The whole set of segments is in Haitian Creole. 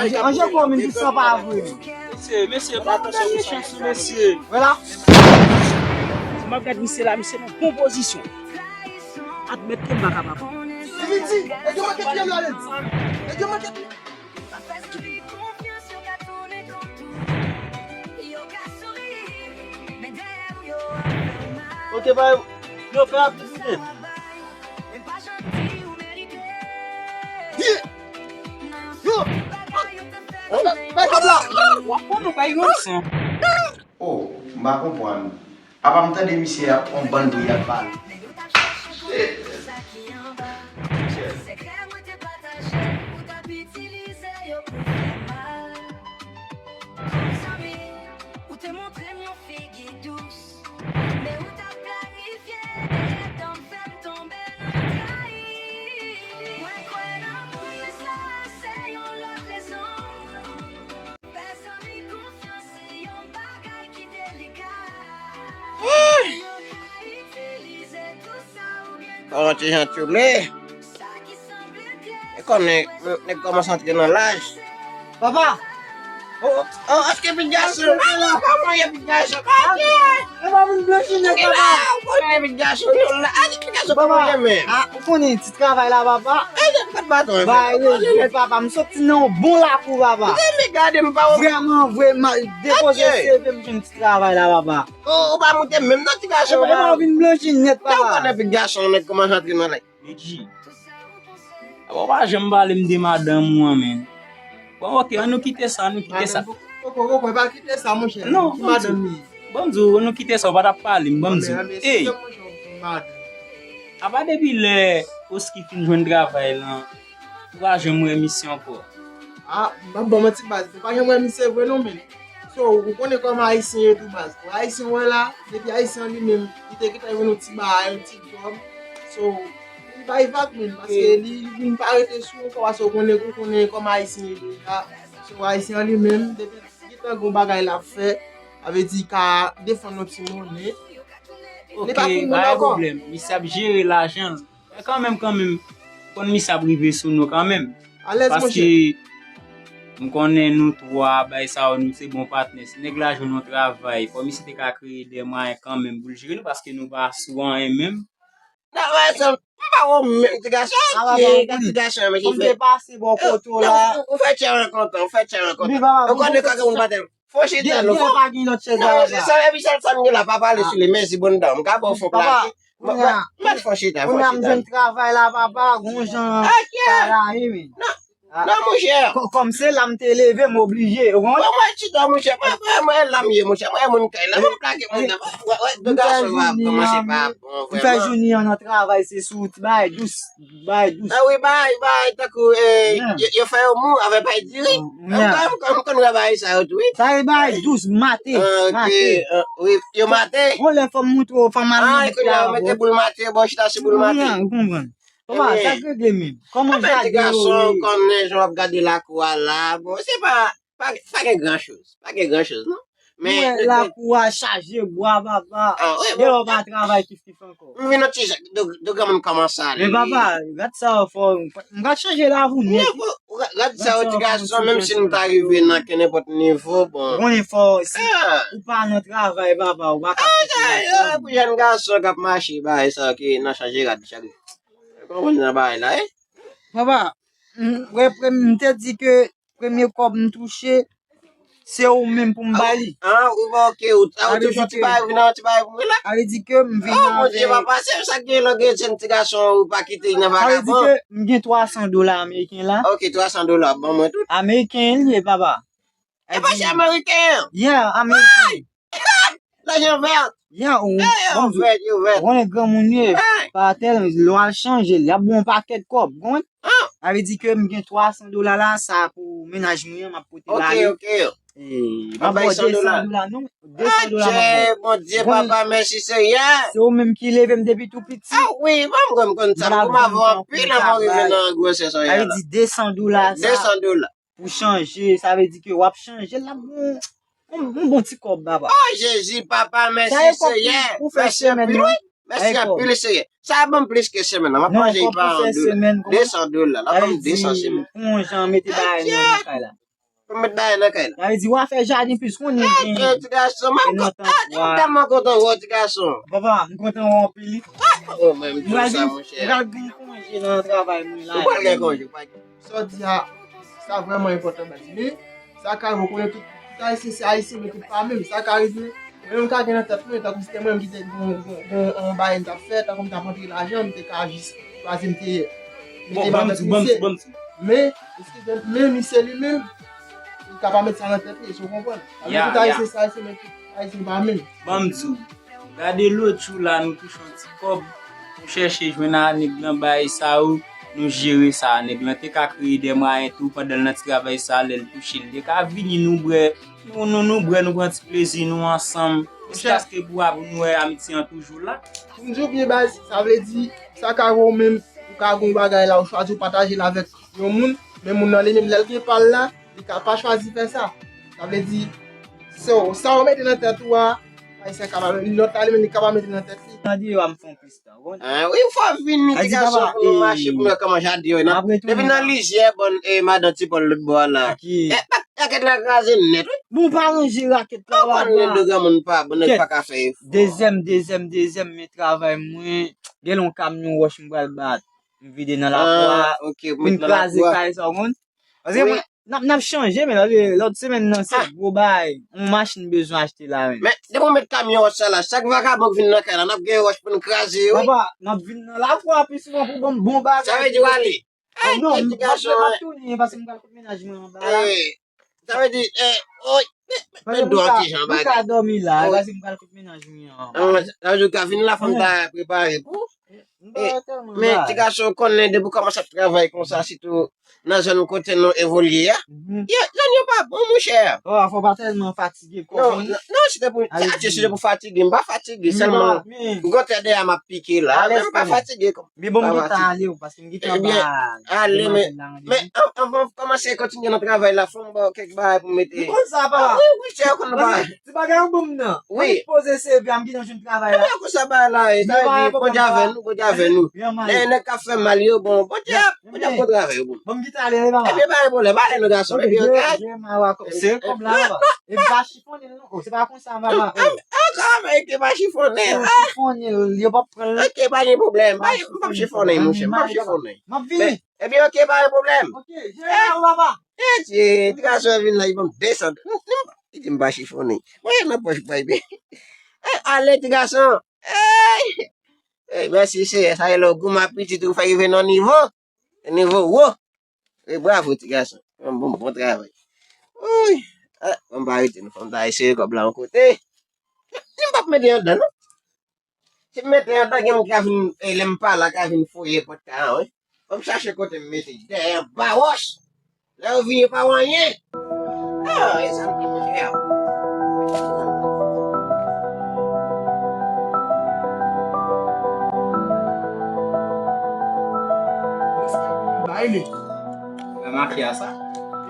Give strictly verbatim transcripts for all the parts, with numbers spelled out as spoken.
Anje kò menm ki san pa vre. Mesye, mesye, pa tansyon, mesye, mesye. Vwala. Si m ap gad misye la, misye nan bon pozisyon. Admèt ke m pa kapab. Li vin di, e yo manke pye m la, li di. E yo manke pye. Ok, bay, yo fè aktivite. Ye! Yo! Bay kòb la! W ap pran nou bay yon san. Oh, m pa konprann. Apa m tande misye ap yon bann bri ap pale. Ou te montre m yon figi dous, men ou t ap planifye dèyè tan m fè m tonbe nan trayi. Mwen kwè nan moun, men sa se yon lòt rezon. Fè zanmi konfyans se yon bagay ki delika. Yo ka itilize tou sa ou gen. Kòman ti jan tchoule? Sa ki sanble klè. E kòm nèg, nèg kòmanse antre nan laj. Papa! Oh, oh, oh, èske pitit gason? Ah, non, pa mwen, pitit gason. Papa! E pa vin blanchi nèt, papa! Ou konnen pitit gason, non, la. Ah, pitit gason, papa, pa mwen menm. Ah, ou konnen ti travay la, papa? Eh, jan pat baton, ba, papa, m soti nan yon bon lakou, papa. Gade, men gade, m pa wè. Vrèman, vrèman, depoze C V m jwenn ti travay la, papa. Ou, ou pa moute menm, non, ti gason, papa. E pa vin blanchi nèt, papa. Ou konnen pitit gason, nèg kòmanse antre nan laj. Medji. Apa w pa janm pale m de madanm ou an, menm. Bon, ok, ann nou kite sa, ann nou kite sa. Koko, koko, pa kite sa, monchè. Non, ban m di w. Ban m di w, ann nou kite sa, w pa t ap pale m, ban m di w. Ey! Apa depi lè Oski fin jwenn travay lan, ou pa janm wè misye ankò? Ah, m ap ban w manti baz, m pa janm wè misye vre non, menm. So, ou konnen kòman Ayisyen ye tou baz. Pou Ayisyen wè la, depi Ayisyen an li menm, li te gentan jwenn yon ti bagay, yon ti djòb. So, li bay vag menm, paske li vin pa rete sou ou ankò, paske ou konnen, ou konnen kòman Ayisyen ye deja. So, Ayisyen an li menm, depi li gentan gen yon bagay l ap fè, sa vle di li ka defann yon ti monnen. Li pa konn moun ankò. Ok, pa gen pwoblèm. Misye ap jere lajan l. Men kanmenm, kanmenm, konn misye ap rive sou nou kanmenm. Alèz, monchè. Paske m konnen nou twa, bay sa yo, nou se bon patnè. Si nèg la jwenn yon travay, fò misye te ka kreye de mwayen kanmenm pou l jere nou, paske nou pa sou anyen menm. Travay sa, m pa wè w menm, ti gason, ki, ki ti gason, men ki fè. Ou fè tchè an kontan, ou fè tchè an kontan. Ou konnen kwa ke moun pa tèl. Fò chita, non, fò. Pa gen lòt chèz la, papa. Se sa, epi sèl sa m gen la, pa pale sou li, mèsi, bonn dan. M ka ba w fon plake. Mèt fò chita, fò chita. Kounye a m jwenn travay la, papa, gon jan pa la, wi, men. Non, monchè. Kòm se la m te leve, m oblije, ou konprann? Bon, mwen chita, monchè. Mwen, mwen, mwen, la m ye, monchè. Mwen, moun kay la, mwen plake moun nan. Wè, wè, de gason va kòmanse pa bon, vrèman. M fè jounen an nan travay, se sou ti bagay dous. Bay dous. Ah wi, bay, bay, tankou, eh, yo, yo fè yo mou avè bay diri. M konn, m konn, m konn wè bay sa yo tou, wi. Sa e bay dous, mate, mate. Wi, yo mate. Yon lè fò m montre w, fò m al nan bouk la, mete boul mate, bò chita sou boul mate. Ou konprann? Kòman, sa k regle menm? Kòman jaden yo ye? Ti gason, konnen jan w ap gade lakou a la, bon, se pa, pa, pa gen gran choz. Pa gen gran choz, non. Men, lakou a chaje bwa, papa. Ah, wi, bon. Deyò pa travay kif kif ankò. M vin yon ti jan, do, do granmoun kòmanse ale. Men papa, gad sa yo fò, m pral chanje lavi w nèt. Gad sa yo, ti gason, menm si nou ta rive nan kenenpòt nivo, bon. Konnen fò, si ou pa nan travay, papa, ou pa ka chanje lavi. Pou jèn gason k ap mache, bagay sa yo ki nan chanje rad chak jou. Konprann nan bagay la, wi. Papa, m, m te di ke premye kòb m touche, se ou menm pou m bay li. Ah, ou ba, ok, ou, ou toujou ti bagay, vin nan ti bagay pou mwen la. Sa vle di ke m vin nan. Oh, Bondye, papa, se sa k gen lè w gen jèn ti gason, ou pa kite l nan vagabon. Sa vle di ke m gen twa san dola ameriken la. Ok, twa san dola, ban mwen tout. Ameriken li ye, papa. E pa se ameriken an? Yeah, ameriken. Lajan vèt. Ya, ou, ou konnen granmoun ye, pa tèl, lè w al chanje l, y ap ba w yon pakèt kòb, ou konprann? Sa vle di ke m gen twa san dola la, sa pou mennaj mwen an, m ap pote l ale. Ok, ok. M ap ba w de san dola, non? De san dola m ap ba w. Adje, Bondye, papa, mèsi, Senyè. Se ou menm ki leve m depi tou piti. Ah wi, mwen, m konn, m konn sa. Pou m avè w anpil, anvan w rive nan gwosè sa w ye la. Sa vle di de san dola sa. De san dola. Pou chanje, sa vle di ke w ap chanje l, l ap bon, yon, yon bon ti kòb, papa. Oh, Jezi, papa, mèsi, Senyè. Mèsi anpil, wi. Mèsi anpil, Senyè. Sa ban m plis ke semèn nan. M ap manje pa an dola. De san dola. L ap ban m de san semèn. Pou yon jan mete bagay nan kay la. Pou m met bagay nan kay la. Sa vle di w a fè jaden plis konnen. Ti gason, m ap kontan. M tèlman kontan wè w, ti gason. Papa, m kontan wè w anpil. Mwen di sa, monchè. M pral gen konje nan travay mwen la. Ou pral gen konje, ou pral gen. Sa w di a, sa vrèman enpòtan, baz. Men, sa ka rive, ou konnen tout, tout Ayisyen se Ayisyen, men tout pa menm. Sa ka rive, mwen menm ka gen nan tèt mwen, tankou si te mwen menm ki te gon, gon, gon, gon bagay m t ap fè, tankou m t ap antre lajan, m te ka jis chwazi, m te, m te ba misye. Men, eskize m, men misye li menm, li ka pa met sa nan tèt li, èske w konprann? Sa vle di tout Ayisyen se Ayisyen, men tout Ayisyen pa menm. Ban m di w, gade lòt jou la, nou touche yon ti kòb, nou chèche jwenn a nèg lan bagay sa yo, nou jere sa. Nèg lan te ka kreye de mwayen tou pandan l nan ti travay sa, lè l touche, l te ka vini, nou bwè, nou, nou, nou bwè, nou pran ti plezi nou ansanm. Jiskaske pou ap nou wè amitye an toujou la. Pou m di w byen baz, sa vle di, sa ka rive w menm, ou ka gen yon bagay la, ou chwazi w pataje l avèk yon moun, men moun nan li menm, lè l gen pa l la, li ka pa chwazi fè sa. Sa vle di, so, sa w mete nan tèt ou a, Ayisyen ka pa, lòt la li menm li ka pa mete nan tèt li. Nan deyò a m fè yon plis tan, w konn. Ah, wi, fò w vini, ti gason, pou nou mache, pou nou wè kòman jaden yo ye, non? Depi nan lizyè, bòn, e, madan Ti Pòl lòt bò a la. E, rakèt la kraze nèt, wi. Bon, pa ranje rakèt la, papa. Ou konn nèg de granmoun pa, bon, nèg pa ka fè efò. Dezyèm, dezyèm, dezyèm, men travay mwen, gen yon kamyon wòch m pral bat. M vide nan lapwa, vin kraze kay sa, w konn. Paske mwen, n ap, n ap chanje, men lòt, lòt semèn nan, se gwo bagay. Yon machin bezwen achte la, men. Men, depi w met kamyon wòch sa la, chak vakabon k vin nan kay la, n ap gen wòch pou n kraze, wi. Papa, n ap vin nan lapwa pi souvan pou ban m bon bagay. Sa vle di w ale. Ay, non, m ap tounen, paske m pral kout mennaj mwen anba la. Sa vle di, eh, oy, men, men, men dwa ti jan bagay. Mwen ka dòmi la, paske m pral kout mennaj mwen an. Ah, sa vle di w ka vin la, fanm ta prepare pou. Men, ti gason, w konnen depi w kòmanse ap travay konsa, sitou nan zòn kote nou evolye a, yo, zòn yo pa bon, monchè. Oh, fò w pa tèlman fatige kò w. Non, non, non, se te pou, se te pou fatige, m pa fatige, sèlman m gon tè dèyè m ap pike la, men m pa fatige. Bi bon, m gentan ale, w, paske m gentan ba. Ale, men, men, anvan, anvan m kòmanse kontinye nan travay la, fò m ba w kèk bagay pou m mete. M konn sa, papa. Ah, wi, wi, chè, w konn bagay. Ti bagay ou ban m nan. Wi. Mwen poze C V a, m gentan jwenn travay la. Ebyen, konsa bagay la ye, sa vle di, Bondye avè nou, Bondye avè nou. Nèg, nèg k ap fè mal yo, bon, Bondye ap, Bondye ap kontre avè yo, bon. Bon, m gentan ale, papa. Ebyen, pa gen pwoblèm, ale nou, gason, ebyen, ok? Se kòb la, papa. E m pa chifonnen l, non. Oh, se pa konsa, papa. Ankò, men, ke pa chifonnen l. Yo chifonnen l, yo p ap pran l. Ok, pa gen pwoblèm. M p ap chifonnen, monchè, m p ap chifonnen. M ap vini. Ebyen, ok, pa gen pwoblèm. Ok, jere la, papa. Eh, ti, ti gason vin la, li ban m de san. Li di m pa chifonnen. Mwen, nan pòch, bay, byen. Eh, ale, ti gason. Ey! Ey, mèsi, Seyè. Sa e lè w goumen ak pitit ou, fè rive nan nivo. Nivo wo. E bravo, ti gason. Bon, bon, bon travay. Wi. Ah, bon, m pa rete, non, fò m ta eseye kòb la yon kote. Di m p ap mete anndan, non. Si m mete anndan, gen moun ki ka vin, eh, lè m pa la, ka vin fouye pòt kay an, wi. Fò m chache kote m mete. Dèyè anba wòch. Lè yo vini, yo pa wè anyen. Ah, e sa m te manje a. Bay li. Remake a sa.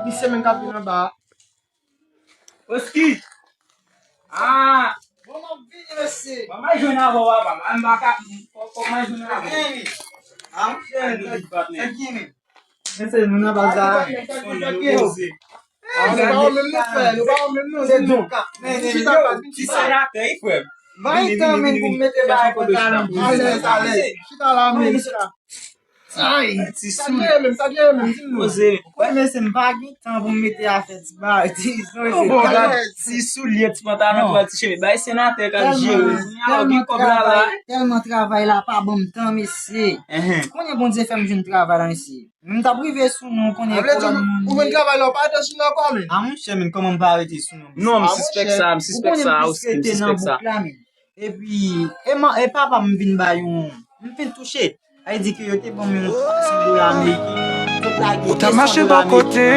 Epi semèn k ap vin anba a. Oski! Ah! Bon, m ap vini, mesye. Bon, m a jwenn avè w, papa. M pa ka, fò, fò m a jwenn avè w. Vini. Ah, monchè, sa k gen, men? Mesye, nou nan baz la. Ah, nou pa wè menm nou, frè. Nou pa wè menm nou. Se don. Ti senatè, wi, frè m. Bay tan, men, pou m mete bagay pantalon. Alèz, alèz. Chita la, men. Ay, ti soulye. Sa gen menm, sa gen menm, di m non. Poze. Wi, mesye, m pa gen tan pou m mete afè ti bagay, ti, ti soulye, ti pantalon, ti chemiz. Bay senatè k ap jere. Tèlman travay, tèlman travay la pa ban m tan, mesye. Konnen Bondye fè m jwenn travay la, mesye. M t ap rive sou non, konnen kolòn moun. Ou jwenn travay la, ou pa rete sou non ankò, men. A, monchè, men kòman m pa rete sou non, mesye? Non, m sispèk sa, m sispèk sa, Oski, m sispèk sa. Epi, e, e papa m vin ba yon, m fin touche. Sa vle di ke yo te ban m yon twa san dola ameriken. Tout lage de san dola ameriken. Ou t ap mache bò kote,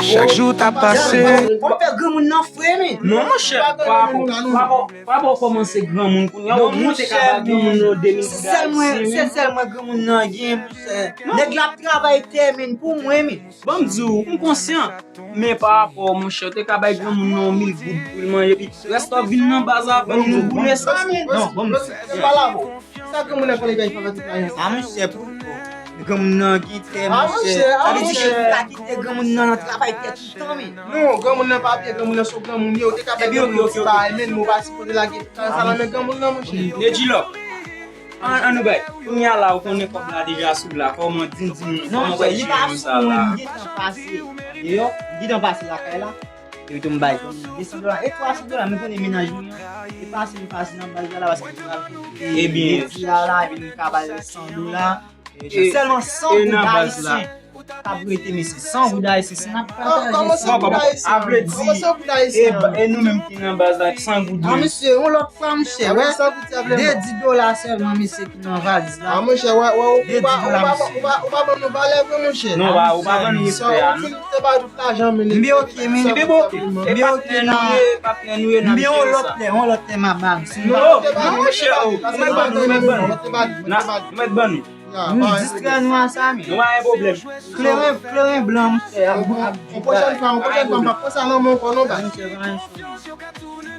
chak jou w t ap pase. W ap fè granmoun nan fre, men. Non, monchè, pa bon, pa bon, pa bon kòmanse granmoun kounye a, ou monte ka ba granmoun nan de mil goud ayisyen, men. Se sèl mwen, se sèl mwen granmoun nan gen, monchè. Nèg la ap travay tè, men, pou mwen, men. Ban m di w, m konsyan. Men pa rapò, monchè, w te ka bay granmoun nan yon mil goud pou l manje, epi rès w ap vin nan baz avè m, nou boule sa, men. Non, ban m di w. Sa granmoun nan konnen gay fè tout lajan sa. A, monchè, pou Granmoun nan ki trè, monchè. Sa vle di ke ou ka kite granmoun nan nan travay tèt ou tan, men. Non, granmoun nan pa byen, granmoun nan se yon granmoun ye, ou te ka bay granmoun nan ti bagay, men nou pa sipoze lage sa nan men granmoun nan, monchè. Nedjilò. An, an nou bay. Kounye a la, ou konnen kòb la deja sou la. Kòman, di m, di m, kòman w wè ti moun sa la? Non, monchè, li pa sou mwen, li gentan pase deyò, li gentan pase lakay la. Epi tou m bay de san dola, e twa san dola, men konnen mennaj mwen an, e pase m pase nan baz la, la, paske m pral fè kredi a la, epi m ka bay san dola. Sèlman san goud ayisyen k ap rete, mesye, san goud ayisyen, si n ap pataje san goud ayisyen, a vle di, e nou menm ki nan baz la, san goud menm. Mesye, yon lòt fwa, monchè, wè, de dis dola sèlman, mesye, ki nan valiz la. A, monchè, wè, wè, ou pa, ou pa, ou pa, ou pa ban nou valè vre, monchè. Non, ou pa, ou pa ban nou respè a, non. Ou fin te bay tout lajan, men. M byen oke, men. M byen oke, nan, m byen yon lòt lè, yon lòt lè, m a ba nou. Non, monchè, ou mèt ban nou, ou mèt ban nou. Ou mèt ban nou. Nou distrè nou a sa, men. Nou pa gen pwoblèm. Kleren, kleren blan, monchè, ap, ap, yon pwochèn fwa, yon pwochèn fwa, m p ap pran sa nan men w ankò non, baz.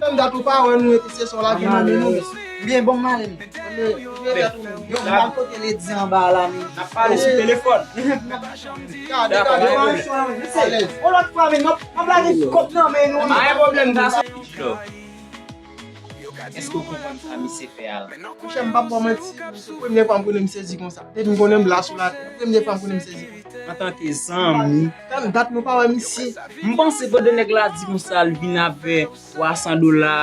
Tann dat ou pa wè nou, epi se sa w lage nan men nou. Byen, bon, m ale, men. Yo, m ap kote Lady anba la, men. N ap pale sou telefòn. Gade, gade, alèz. Yon lòt fwa, men, m ap, m ap lage kòb nan men nou, men. Pa gen pwoblèm, gason. Èske w konprann sa misye fè a la? Monchè, m p ap ba w manti, se premye fwa m konnen m sezi konsa. Depi m konnen m la sou latè, premye fwa m konnen m sezi konsa. Antanke zanmi. Tann dat nou pa wè misye. M panse pandan nèg la di konsa, l vin avè twa san dola,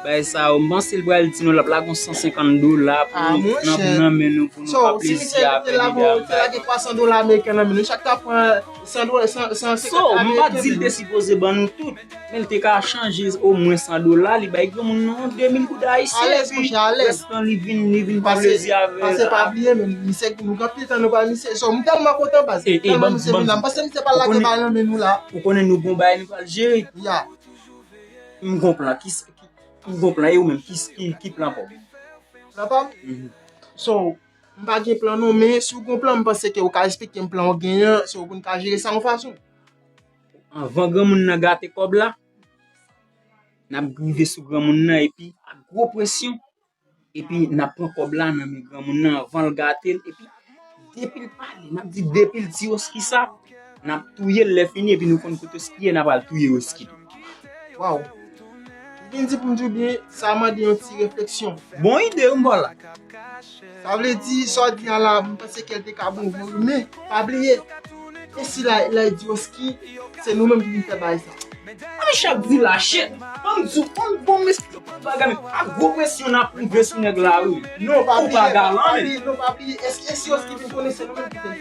bay sa yo. M panse l pral di nou l ap lage yon san senkant dola pou nan, nan men nou, pou nou fè plezi avè li. So, si misye te lage, te lage twa san dola ameriken nan men nou, chak ta pran san dola, san, san senkant ameriken. So, m pa di l te sipoze ban nou tout. Men l te ka chanje omwen san dola, li bay granmoun nan de mil goud ayisyen, epi rès lan li vin, li vin pran plezi avè l. Pase pa bliye, men misye, nou gen anpil tan nou pa misye. So, m tèlman kontan, baz. Tèlman misye vin la. M panse misye pral lage bagay nan men nou la. Ou konnen nou gon bagay nou pral jere. Ya. M gon plan. Ki, ki, m gon plan. E ou menm, ki, ki, ki plan pa w? Plan pa m? So, m pa gen plan non, men si w gon plan, m panse ke ou ka eksplike m plan w genyen an, so pou n ka jere sa yon fason. Anvan granmoun nan gate kòb la, n ap rive sou granmoun nan epi ak gwo presyon, epi n ap pran kòb la nan men granmoun nan anvan l gate l, epi depi l pale, n ap di depi l di Oski sa, n ap touye l lè fini, epi nou konn kote Oski ye, n ap al touye Oski tou. Waw! Vin di pou m di w byen, sa mande yon ti refleksyon. Bon ide wi m ba w la. Sa vle di, sa w di a la, m panse ke l te ka bon vre wi, men pa bliye, e si la, la di Oski, se nou menm ki vin fè bagay sa. A, men chak di la, shit. Ban m di w, ban m, ban m esplike w bagay, men ak gwo presyon n ap rive sou nèg la wi. Non, pa bliye, non, pa bliye, e si, e si Oski vin konnen se nou menm ki fè l?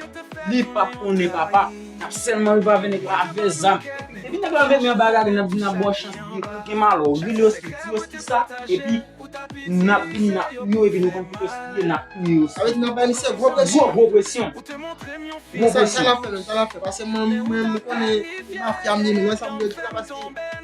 Li p ap konnen, papa. N ap sèlman rive avè nèg la avè zam. Depi nèg la vin anba gade, n ap di n ap ba w chans, gen, gen malè w. Rele Oski, di Oski sa, epi n ap vini, n ap touye w, epi nou konn kote Oski ye, n ap touye w. Sa vle di n ap bay misye gwo presyon. Gwo, gwo presyon. Gwo presyon. Sa, sa n ap fè menm, sa n ap fè. Paske mwen, mwen, mwen konnen mafya m ye, men wè sa m vle di la, paske,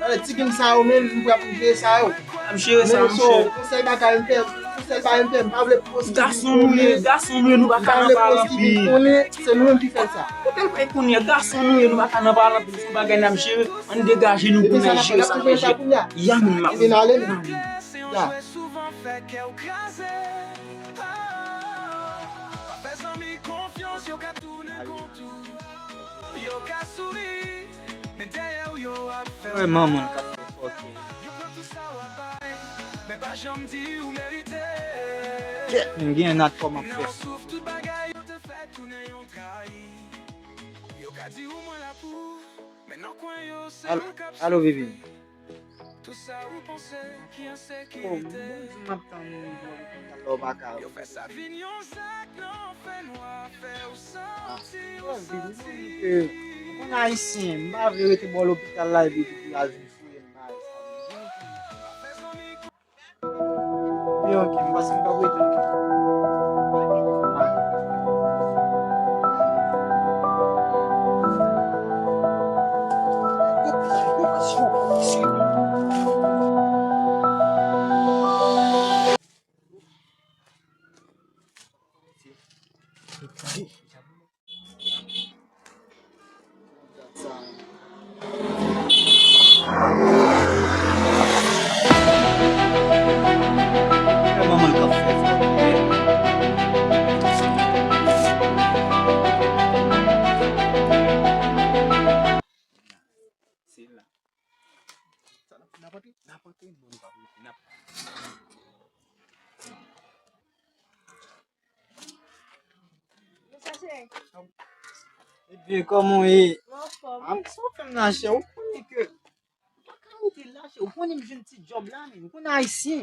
gade, ti gang sa yo, men, m prè pou jere sa yo. N ap jere sa, monchè. Yon sèl bagay m fè, yon sèl bagay m fè, m pa vle pou Oski vin konnen. Gason nou ye, gason nou ye, nou pa ka nan pale anpil. M pa vle pou Oski vin konnen, se nou menm ki fè sa. Ou tèl pa konnen, gason nou ye, nou pa ka nan pale anpil, se yon bagay n ap jere, ann degaje nou pou n al jere sa n ap jere. Ya, men m ap. Ebyen, n ale, men. Ya. Wè manman k ap fè fòkè. Kèt, men gen nat kòman fè. Alo, alo, bebe. Oh, m di m ap tann ou bò lopital la, ou pa ka. Ah, m konn ayisyen, m pa vle rete bò lopital la epi pou al vin fouye m bagay sa. Yo, ok, m panse m pap rete. Ebyen, kòman w ye? Anfòm. Ah, sa w fè m nan, chè? Ou konnen ke m pa ka rete la, chè. Ou konnen m jwenn ti djòb la, men. Ou konnen ayisyen.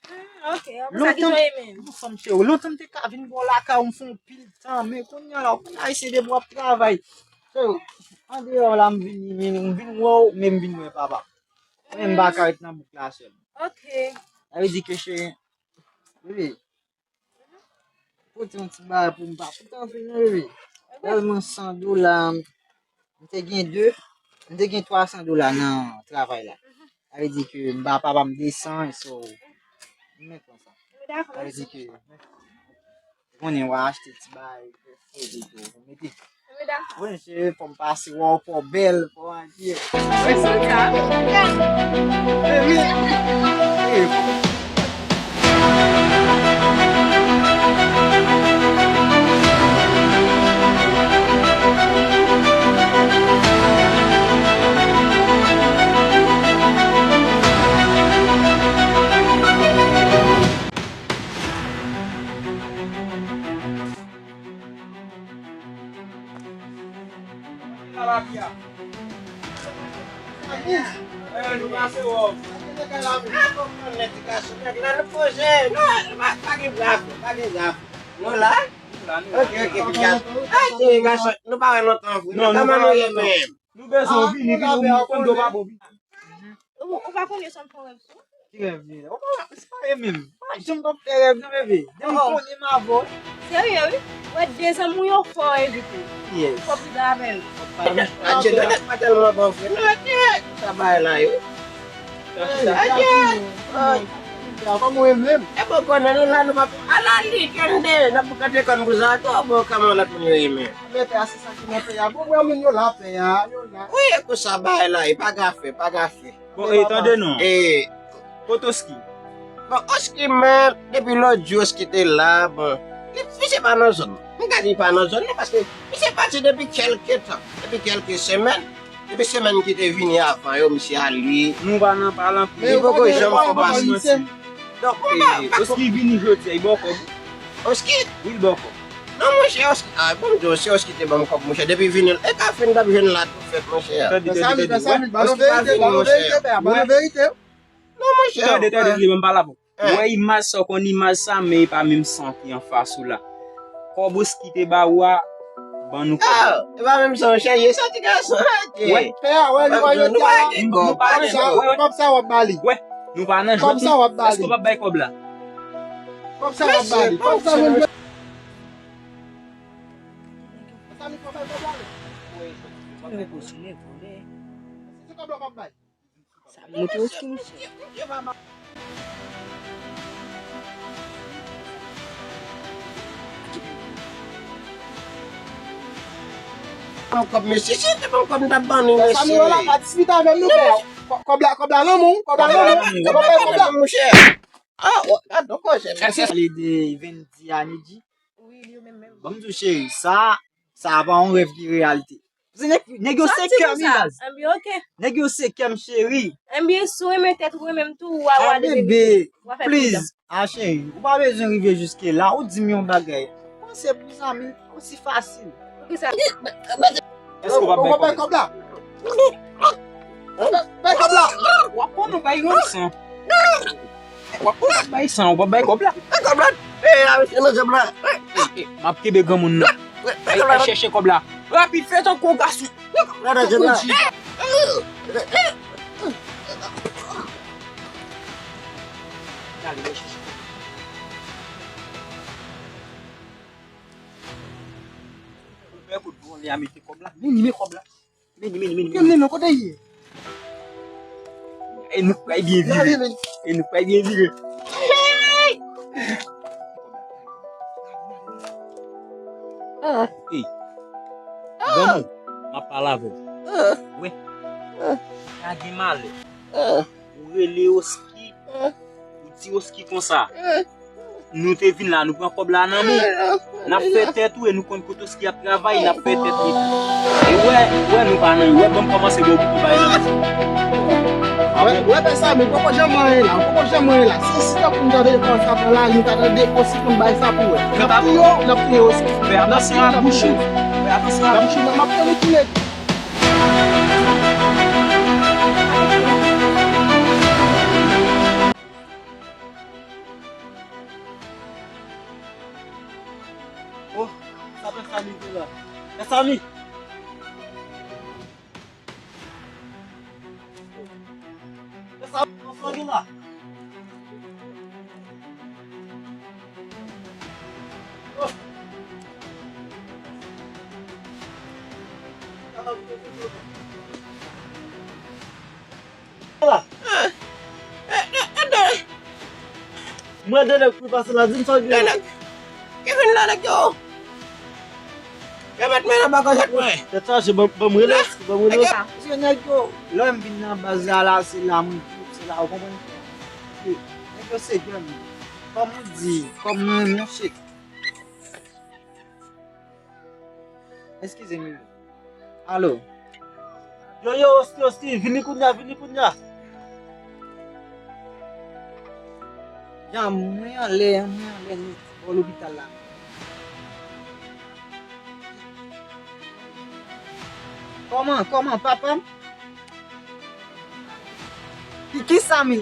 Hmm, ok. Apre sa, ki jan w ye menm? Lontan, anfòm, chè. Lontan, m te ka vin bò lakay ou, m fè yon pil tan, men kounye a la, ou konnen ayisyen depi w ap travay. Chè, andeyò la, m vini, men m vin wè w, men m vin wè papa. Men m pa ka ret nan bouk la sèl. Ok. Sa vle di ke, chè, bebe, pote yon ti bagay pou m pa fout antre non, bebe. Sèlman san dola, m te gen de, m te gen twa san dola nan travay la. Sa vle di ke m ba papa m de san, so, m mèt pran sa. Sa vle di ke, ou konnen, w a achte ti bagay, fè tou, mete. Bon, cheri, fò m pase wè w, fò w bèl, fò w anpil. Mwen se sa. Baby. Nou la? Ok, ok, pitit gason. Ah, ti gason, nou pa wè lontan vre. Non, kòman nou ye menm? Nou bezwen w vini, vini, ou konn do pa bon vini. Ou, ou pa konnen sa m fè rèv sou? Ki rèv li? Ou pa, se pa e menm. Pa janm pa fè rèv non, bebe. Depi konnen m avè w. Serye, wi. Ou wè de zanmi w yo fò evite. Yes. Fò pridè avè yo. Adje, Donèt pa tèlman bon vre non, adje. Sa bay la, wi. Adje. Kòman w ye menm? E bon, konnen nou la, nou pa ala li, kende, n ap kante kòn pou sa, bon, kòman lòt moun yo ye menm? Men pè a, se sa ki nan pè a. Bon, wè moun yo la, pè a, yo la. Wi, e konsa bagay la, e pa gafe, pa gafe. Bon, e tande non. E kote Oski? Bon, Oski, men, depi lòt jou Oski te la, bon, li, misye pa nan zòn. M ka di li pa nan zòn nan, paske misye pati depi kèlke tan, depi kèlke semèn. Depi semèn ki te vini avan yo, misye ale. Nou pa nan pale anpil. Li poko janm fè pase. Donk, mwen pa, pa Oski vini jodi a, li ba w kòb? Oski? Wi, li ba w kòb. Non, monchè, Oski, ah, bon, m di w, si Oski te ban m kòb, monchè, depi vini, e kafe n t ap jwenn la tou fèt, monchè. Tande, tande, tande. Oski pa vini, monchè. Ba nou verite, ba nou verite, ba nou verite. Non, monchè. Tande, tande, tande, ban m pale avè w. Ou wè imaj sa, w konn imaj sa, men e pa menm san ki anfas ou la. Kòb Oski te ba ou a, ban nou kòb la. Ah, e pa menm san, monchè, ye sa, ti gason, ok. Wè. Pè a, wè, nou pa jwenn kòb. Kòb sa w ap ba li. Wè, nou pa nan jwèt, non. Èske w p ap bay kòb la? Kòb sa w ap ba li. Kòb sa w ap ba li. Sa m pa bay kòb la, non. Sa m pa bay. Sa montre w ki misye. Ban m kòb, mesye, si te ban m kòb, m t ap ban nou, mesye. Sa nou wè la, pa diskite avè m non, frè. Kò-, kòb la, kòb la nan men w, kòb la nan men w. Kòb la, kòb la, monchè. Ah, gadon, monchè. Pale de Vendi a Nidji. Wi, li menm menm. Ban m di w, cheri, sa, sa pa yon rèv ki reyalite. Paske nèg, nèg yo se kè m, baz. Enben, ok. Nèg yo se kè m, cheri. Enben, si w renmen tèt ou, renmen m tou, w a, w a, bebe, w a fè pridan. Please, ah, cheri, ou pa bezwen rive jiske la, ou di m yon bagay. Panse pou zanmi, osi fasil. Poukisa? Èske w p ap bay kòb la? Bay kòb la! W ap pran nou bay yon san. W ap pran nou bay san, w p ap bay kòb la. Bay kòb la! Ey, a, mesye, nan janm la. M ap kenbe granmoun nan. Bay kòb la. Al chèche kòb la. Rapid, fè tankou yon gason. Bay kòb la nan janm la. Al chèche kòb la. Ou fè kout vòlè a mete kòb la. Vini, men kòb la. Vini, vini, vini, vini. Kote l ye? E nou pral byen vire. E nou pral byen vire. Ey. Granmoun, m ap pale avè w. Wè. Pa gen malè. Ou rele Oski. Ou di Oski konsa. Nou te vin la, nou pran kòb la nan men w. N ap fè tèt ou e nou konn kote Oski ap travay, n ap fè tèt li tou. E wè, wè nou pa nan, wè ban m kòmanse ba w bouton bay nan. Wè, wè, pè Samy, poko janm anyen la, poko janm anyen la. Se si tankou m tande kò sa pran la, nou ta tande osi konn bay sa pou wè. N ap touye w, n ap touye w osi. Fè atansyon a bouch ou. Fè atansyon a bouch ou, m ap tann ou tou lè. Oh, sa pè Samy te la. Pè Samy! Pè Samy, pran swen nou la. Oh! Mwen de nèg pou pase la, di m sa w gen. Ki vin la, nèg yo? Yo met men nan bagay jèt mwen. Tèt chaje, ban ban m rele, ban m rele. Nèg yo, se nèg yo. Lè m vin nan baz la, la, se la mwen di, se la, ou konprann? Nèg yo se gang. Kòm ou di, kòm mwen, mon shit. Eskize m. Alo. Yo, yo, Oski, Oski, vini kounya, vini kounya. Ya, mwen anlè, mwen anlè nèt bò lopital la. Kòman, kòman, papa m? Ki, kisa, min?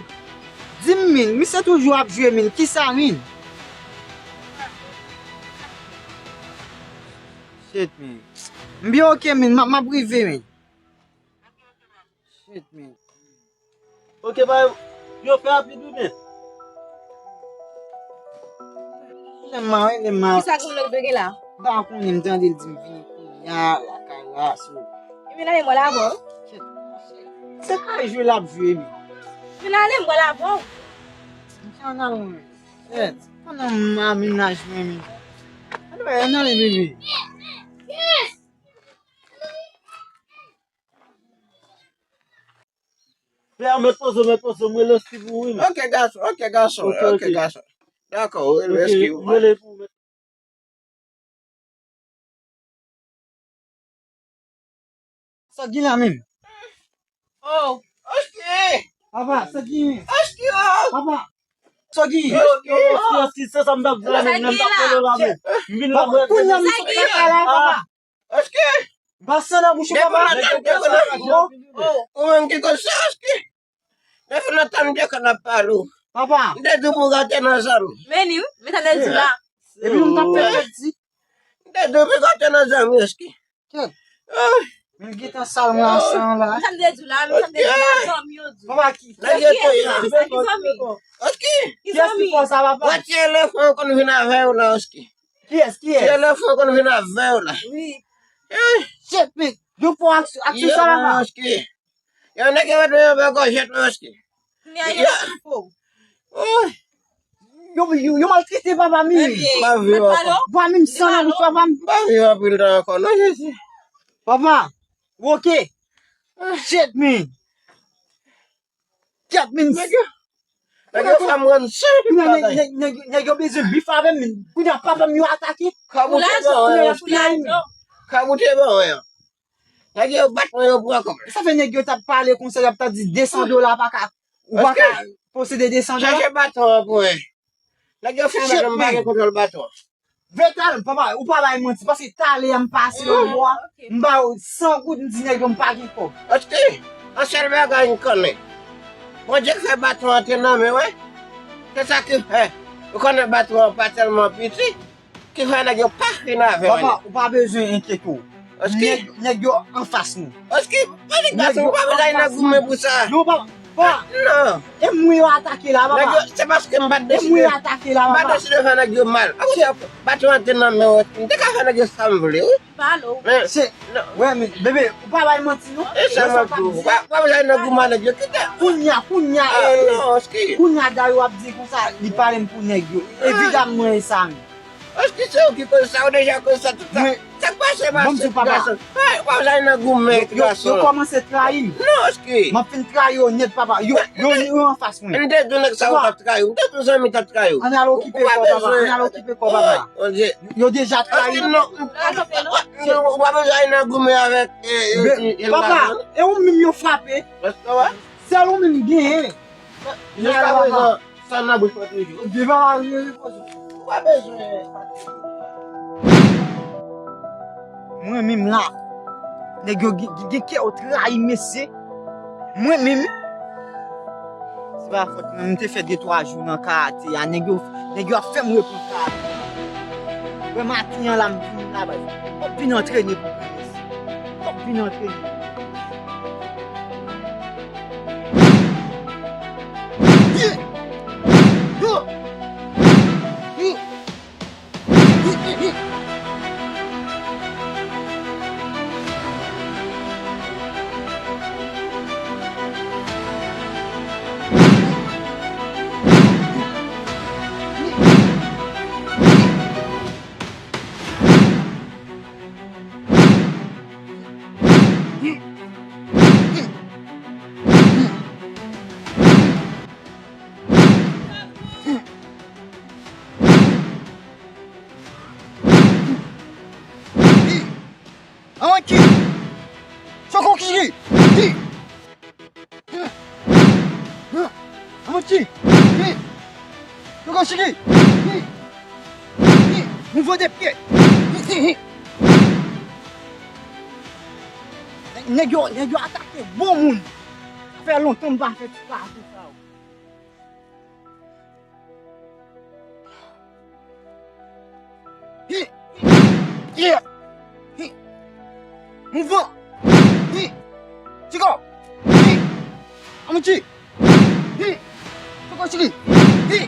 Di m, min, misye toujou ap jwe, min, kisa, min? Shit, min. M byen oke, min, m ap, m ap rive, min. Shit, min. Oke, ba yo fè rapid wi, men. Lè m mal, lè m mal. Kisa granmoun nan gen la? M pa konnen, m tande l di m vini kounya lakay la, so. Li vin ale mwen la, bon. Se kay jwe l ap jwe, men. Vin ale mwen la, bon. M jan nan mwen. Shit. Pandan m a mennaj mwen, men. Ann ale, bebe. Pè, mèt poze, mèt poze, mwen rele Steve wi, men. Ok, gason, ok, gason, ok, gason. Dakò, ou rele Steve. Mwen rele pou mèt. Sa k gen la menm? Oh, Oski! Papa, sa k gen? Oski, oh! Papa, sa k gen? Oski, Oski, Oski, se sa m t ap di la menm, m t ap rele w la menm. M vin la mwen. Kounye a m sot lakay la, papa. Oski! Basen nan bouch ou, papa. Depi lontan m te konn ap pale w. Depi lontan m te konn ap pale w. Papa. M te di w pou w rete nan zòn. Men li, wi. Men sa m te di w la. Epi nou t ap pèpèt di. M te di w pou w rete nan zòn, Oski. Kèt. Men gentan sal mwen ansanm la. Men sa m te di w la, men sa m te di w la, zanmi yo di. Papa ki. Nèg yo touye. Ki zanmi? Oski. Kiyès ki fè sa, papa? Wè ti elefan konn vin avè w la, Oski. Kiyès, kiyès? Ti elefan konn vin avè w la. Wi. Eh. Shit, men. Yo fè aksyon, aksyon sa la, papa. Oski. Yo nèg yo met yon bagay jèt mwen, Oski. Kounye a yo ap fè w. Oh. Yo, yo, yo maltrete papa m. M pa viv ankò. Papa m, san nan bouch papa m. M pa viv anpil tan ankò, non, Jezi. Papa, ou oke? Shit, man. Kèt, man. Nèg yo, nèg yo fè m rann sou tout bagay. Nèg, nèg, nèg yo bezwen bif avè m, man. Kounye a papa m yo atake. Kòb ou te ban mwen, Oski. Kòb ou te ban mwen an. Nèg yo bat mwen, yo pran kòb. Sa fè nèg yo t ap pale konsa, y ap ta di de san dola pa ka, ou pa ka posede de san dola. Chache baton an pou mwen. Nèg yo fè m wè m pa gen kontwòl baton an. Veteran, papa, ou pa bay manti, paske talè a m pase yon bò a, m ba yo san goud, m di nèg yo m pa gen kòb. Paske, yon sèl bagay m konnen, Bondye k fè baton an te nan men w, se sa ki fè, ou konnen baton an pa tèlman piti. Ki fè nèg yo pa fin avè w. Papa, ou pa bezwen enkyete w. Nèg, nèg yo anfas nou. Oski, pa di gason, ou pa bezwen al nan goumen pou sa. Non, papa, papa. Non. E mwen yo atake la, papa. Nèg yo, se paske m pa t deside. E mwen yo atake la, papa. M pa t deside fè nèg yo mal. Akoz sa, baton an te nan men w, m te ka fè nèg yo sa m vle, wi. Palo. Men, se, non. Wè, men, bebe, ou pa bay manti, non. E sa m ap di w. Ou pa, ou pa bezwen al nan goumen nèg yo, kite. Kounye a, kounye a, ah, non, Oski. Kounye a, Dayo ap di konsa, li pale m pou nèg yo. Evidaman, e sa, men. Èske se ou ki koz sa? Ou deja koz sa tout tan. Sa k pase, pase, gason? Ou pa bezwen al nan goumen, gason. Yo kòmanse trayi m. Non, èske? M ap fin trayi yo nèt, papa. Yo, yo, yo anfas mwen. M te di w nèg sa yo t ap trayi w. M te di w zanmi t ap trayi w. Ann al okipe kò w, papa. Ann al okipe kò w, papa. Yo deja trayi m. Ou pa bezwen al nan goumen avèk, eh, papa, e ou menm yo frape. Sèl ou menm genyen. Jiska prezan, sa nan bouch mwen toujou. Devan mari repoze. Ou pa bezwen pati. Mwen menm la, nèg yo gen, gen, gen kè yo trayi mesye. Mwen menm, se pa fòt mwen, m te fè de twa jou nan karate a, nèg yo, nèg yo ap fè m reprann karate. Wè maten an la, m vin la, baz. Fòk vin antrene pou granmesi. Fòk vin antrene. Anki! Soko kiki! Hi! Anki! Hi! Soko kiki! Hi! Hi! Nouvo de pye! Hi, hi, hi! Nèg yo, nèg yo atake bon moun. Fè lontan m pa fè ti pati sa yo. Hi! Yeah! Hi! Mouvman! Hi! Chico! Hi! Amuchi! Hi! Chico Chili! Hi!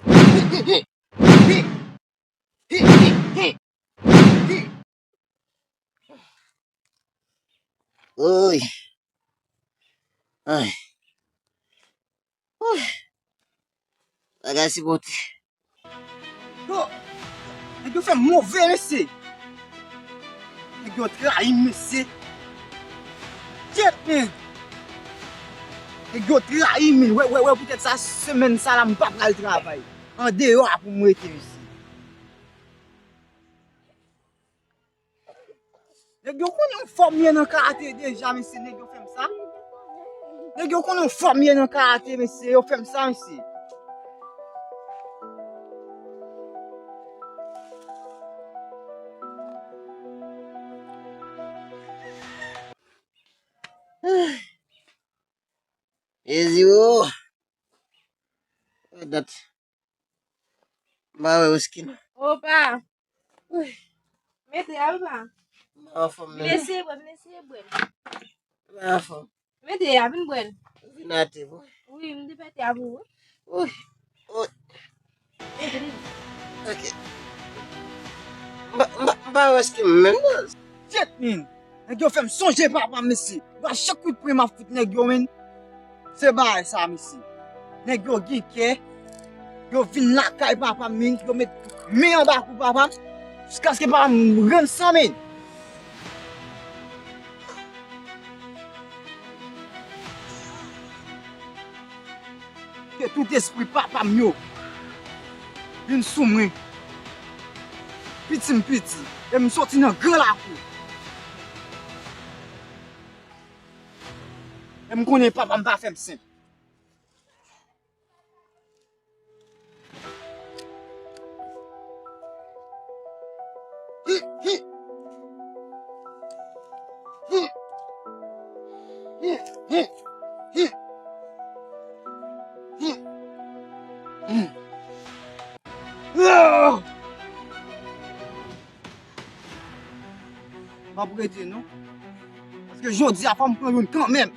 Hi! Hi! Hi! Hi! Hi! Hi! Hi! Hi! Hi! Hi! Hi! Oy. Ay. Oy. Bagay sipote. Yo, nèg yo fè m move, mesye. Nèg yo trayi m, mesye. Shit, man. Nèg yo trayi m, man. Wè, wè, wè, poutèt sa, semèn sa la, m pa pral travay. Andeyò a pou m rete, mesye. Nèg yo konnen yon fò m ye nan karate deja, mesye, nèg yo fè m sa. Nèg yo konnen yon fò m ye nan karate, mesye, yo fè m sa, mesye. Ezi o. Dat. M pa wè Wesky non. Opa. Mete a, papa. M pa anfòm menm. Vin eseye bwè, vin eseye bwè. M pa anfòm. Mete a, vin bwè. Vin atè pou. Wi, m te pete a pou ou. Wi. Wi. Mete li. Ok. M pa, m pa, m pa wè Wesky menm non. Shit, man. Nèg yo fè m sonje papa m, mesye. Yo a chak kout pwen m ap fout nèg yo, men. Se bagay sa, mesye. Nèg yo gen kè. Yo vin lakay papa m, men. Yo met men anba kou papa m. Jiskaske papa m rann san, men. Ke tout espri papa m yo vin sou mwen. Piti m piti, e m soti nan gran lakou. E m konnen papa m pa fè m senp. M ap rete non. Paske jodi a fò m pran youn kanmenm.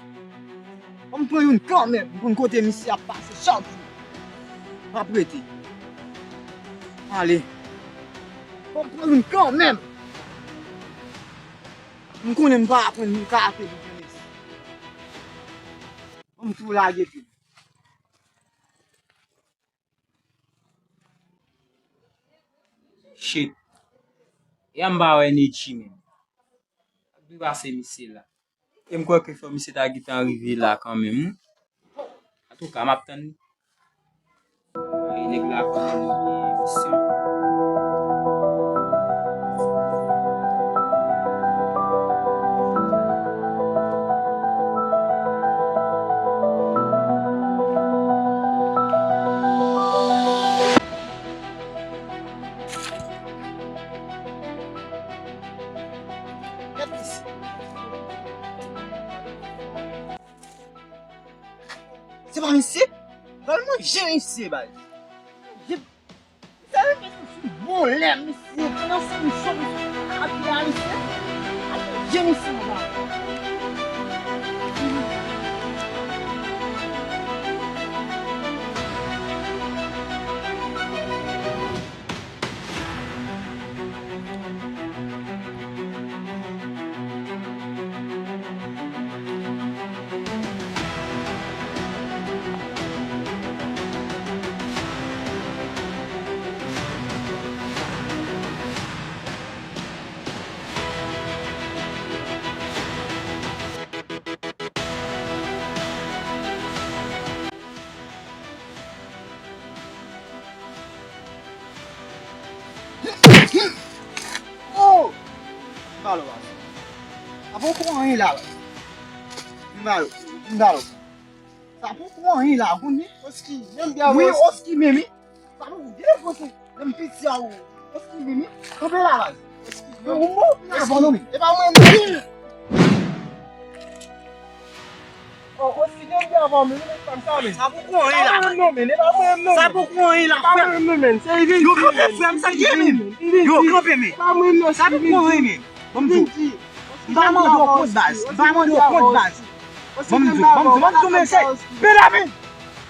Fò m pran youn kanmenm. M konn kote misye ap pase chak jou. M ap rete. Ale. Fò m pran youn kanmenm. M konnen m pa aprann karate pou granmesi. Fò m tou lage tou. Shit. Ya m pa wè Nechi menm. Sa k dwe pase misye la? E m kwè ke fò misye ta gentan rive la kanmenm, wi. Antouka, m ap tann li. Ay, nèg la konn gen misyon. Misye bay. Jip. Misye, misye, bon lè, misye, pandan se misye, misye, ap realize. Ap je misye anba. Oh! M pa lò, baz. Sa poko anyen la, baz. M pa lò, m pa lò. Sa poko anyen la, ou konn li? Oski, menm byen. Wi, Oski, menm, wi. Sa poko byen, Oski. Menm piti a, ou. Oski, menm, wi. Kanpe la, baz. Oski, menm. Ou mò, ou mò, non, men. E pa mwen, non. Oh, Oski, gen byen avan, men, men, fanm sa, men. Sa poko anyen la, non, men, e pa mwen, non, men. Sa poko anyen la, frè. E pa mwen, non, men. Se Ivinzi, yo kanpe, men. Frè m, sa k ye, men. Yo kanpe, men. E pa mwen, non, sa poko anyen, men. Ban m di w. M pa mande w kont, baz. M pa mande w kont, baz. Ban m di w, ban m di w, ban m di w, mesye. Peda, men.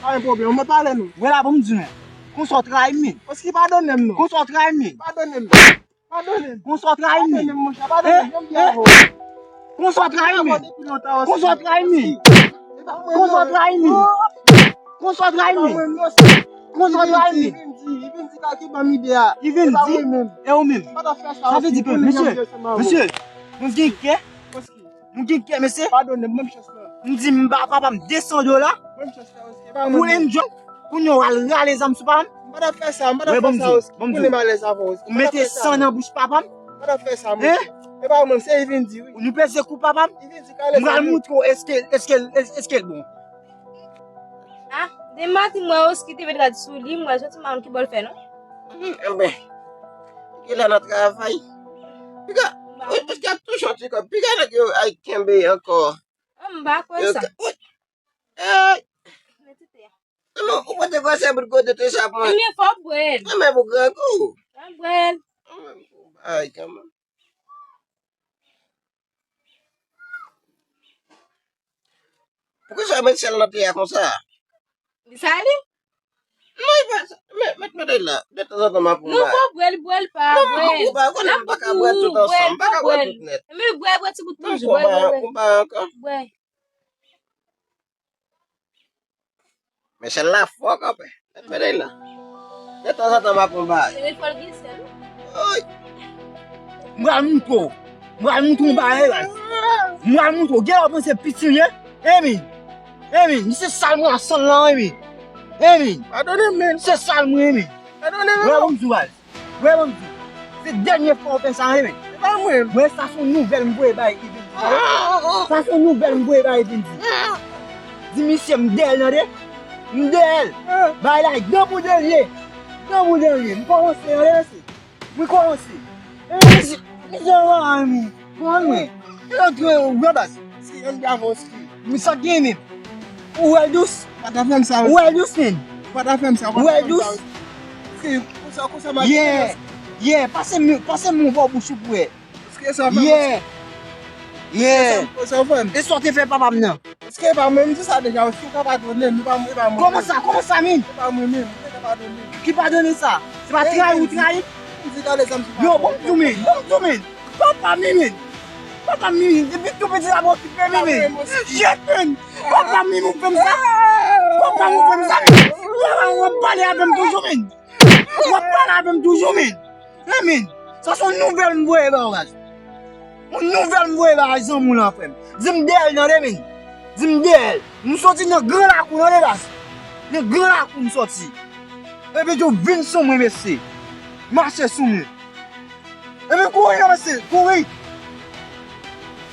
Pa gen pwoblèm, mwen pale nou. Wè la, ban m di w, men. Konsa w trayi m, men. Oski, padone m, non. Konsa w trayi m, men. Padone m. Padone m. Konsa w trayi m, men. Padone m, monchè, padone m, janm di avan. Konsa w trayi m, men. Konsa w trayi m, men. Konsa w trayi m, men. Konsa w trayi m, men. Konsa w trayi m, men. Ivinzi, Ivinzi, Ivinzi ka ki ban m ide a. Ivinzi? E pa mwen menm. E ou menm? M pa ta fè sa, Oski. Sa vle di ke, mesye, mesye, nou gen kè? Oski. Nou gen kè, mesye? Padone m, ban m chans la. M di m ba papa m de san dola. Ban m chans la, Oski. E pa mwen menm. Pou enjoy. Kounye a w al rale zam sou papa m? M pa ta fè sa, m pa ta fè sa, Oski. Kounye m alèz avè w, Oski. Ou mete san nan bouch papa m? M pa ta fè sa, monchè. E pa mwen, se Ivinzi, wi. Nou peze kou papa m? Ivinzi ka lèz. M pral montre w èske, èske, èske l bon. Ah, depi maten m wè Oski te met rad sou li, m wè soti m pa konn ki bò l fè non. Enben, piga la nan travay. Piga, Oski ap touche yon ti kòb. Piga nèg yo ay kenbe ankò. Ah, m pa kwè sa. Ey! Enben, ou pote kò se bout kote te sa pran. Enben, fò w bwè l. Enben, pou grangou. Fò w bwè l. Ay, kanmenm. Poukisa w met sèl nan te a konsa? Li sali? Non, li pa sa. Met, met, met la. Detanzantan m ap pran. Non, fò bwè l, bwè l pa, bwè l. Non, ou pa konnen m pa ka bwè tout ansanm. M pa ka bwè tout nèt. Men bwè, bwè ti bout toujou. Bwè, bwè, bwè. Bwè. Men sèl la fò kanpe. Met medèy la. Detanzantan m ap pran bagay. Se fò l gen sèl. Oy. M pral montre w. M pral montre w bagay la. M pral montre w. Gen lè w panse piti m ye. Emin. Emin. Misye sal mwen a san lan, Emin. Emin. Padone m, men. Misye sal mwen, Emin. Padone m. Wè, non. Bon, m di w, baz. Wè, ban m di w. Se dènye fwa w fè sa, wi, men. E pa mwen. Wè, sa se yon nouvèl m voye bay Ivinzi. Sa se yon nouvèl m voye bay Ivinzi. Di misye m dèyè l tande. M dèyè l. Bay la, dan pou dan l ye. Dan pou dan l ye. M kòmanse, tande, mesye. M kòmanse. E, misye, misye, wè, men. Kòman mwen? E lòt, wè, baz. Si, ann byen avan, si. Men sa k gen menm? Ou wè l dous? Pa ta fè m sa, ou wè l dous, men? Pa ta fè m sa, ou pa ta fè m sa. Ou wè l dous? Si, konsa, konsa, m ap... Yeah, yeah, pase men, pase men bò bouch ou pou wè. Èske sa fè m? Yeah. Yeah. Èske sa fè m? E sa w te fè papa m nan? Èske e pa mwen, m di sa deja, si w ka padone m, e pa mwen, e pa mwen. Kòman sa? Kòman sa, men? E pa mwen menm, ou te ka padone m. Ki padone sa? Se pa trayi ou trayi? M di gade sa m sou... Yo, bon, m di w, men, bon, m di w, men. Papa m, men. Papa m, men. Depi tou piti, l ap okipe m, men. Shit, men. Papa m, men, ou fè m sa. Papa m, ou fè m sa, men. Papa m, w ap pale avè m toujou, men. W ap pale avè m toujou, men. Men, men. Sa se yon nouvèl m voye ba w, baz. Yon nouvèl m voye ba zanmi w lan, frè m. Di m dèyè l, tande, men. Di m dèyè l. M soti nan gran lakou, tande, baz. Nan gran lakou m soti. Epi tou vin sou mwen, mesye. Mache sou mwen. Epi kouri non, mesye, kouri.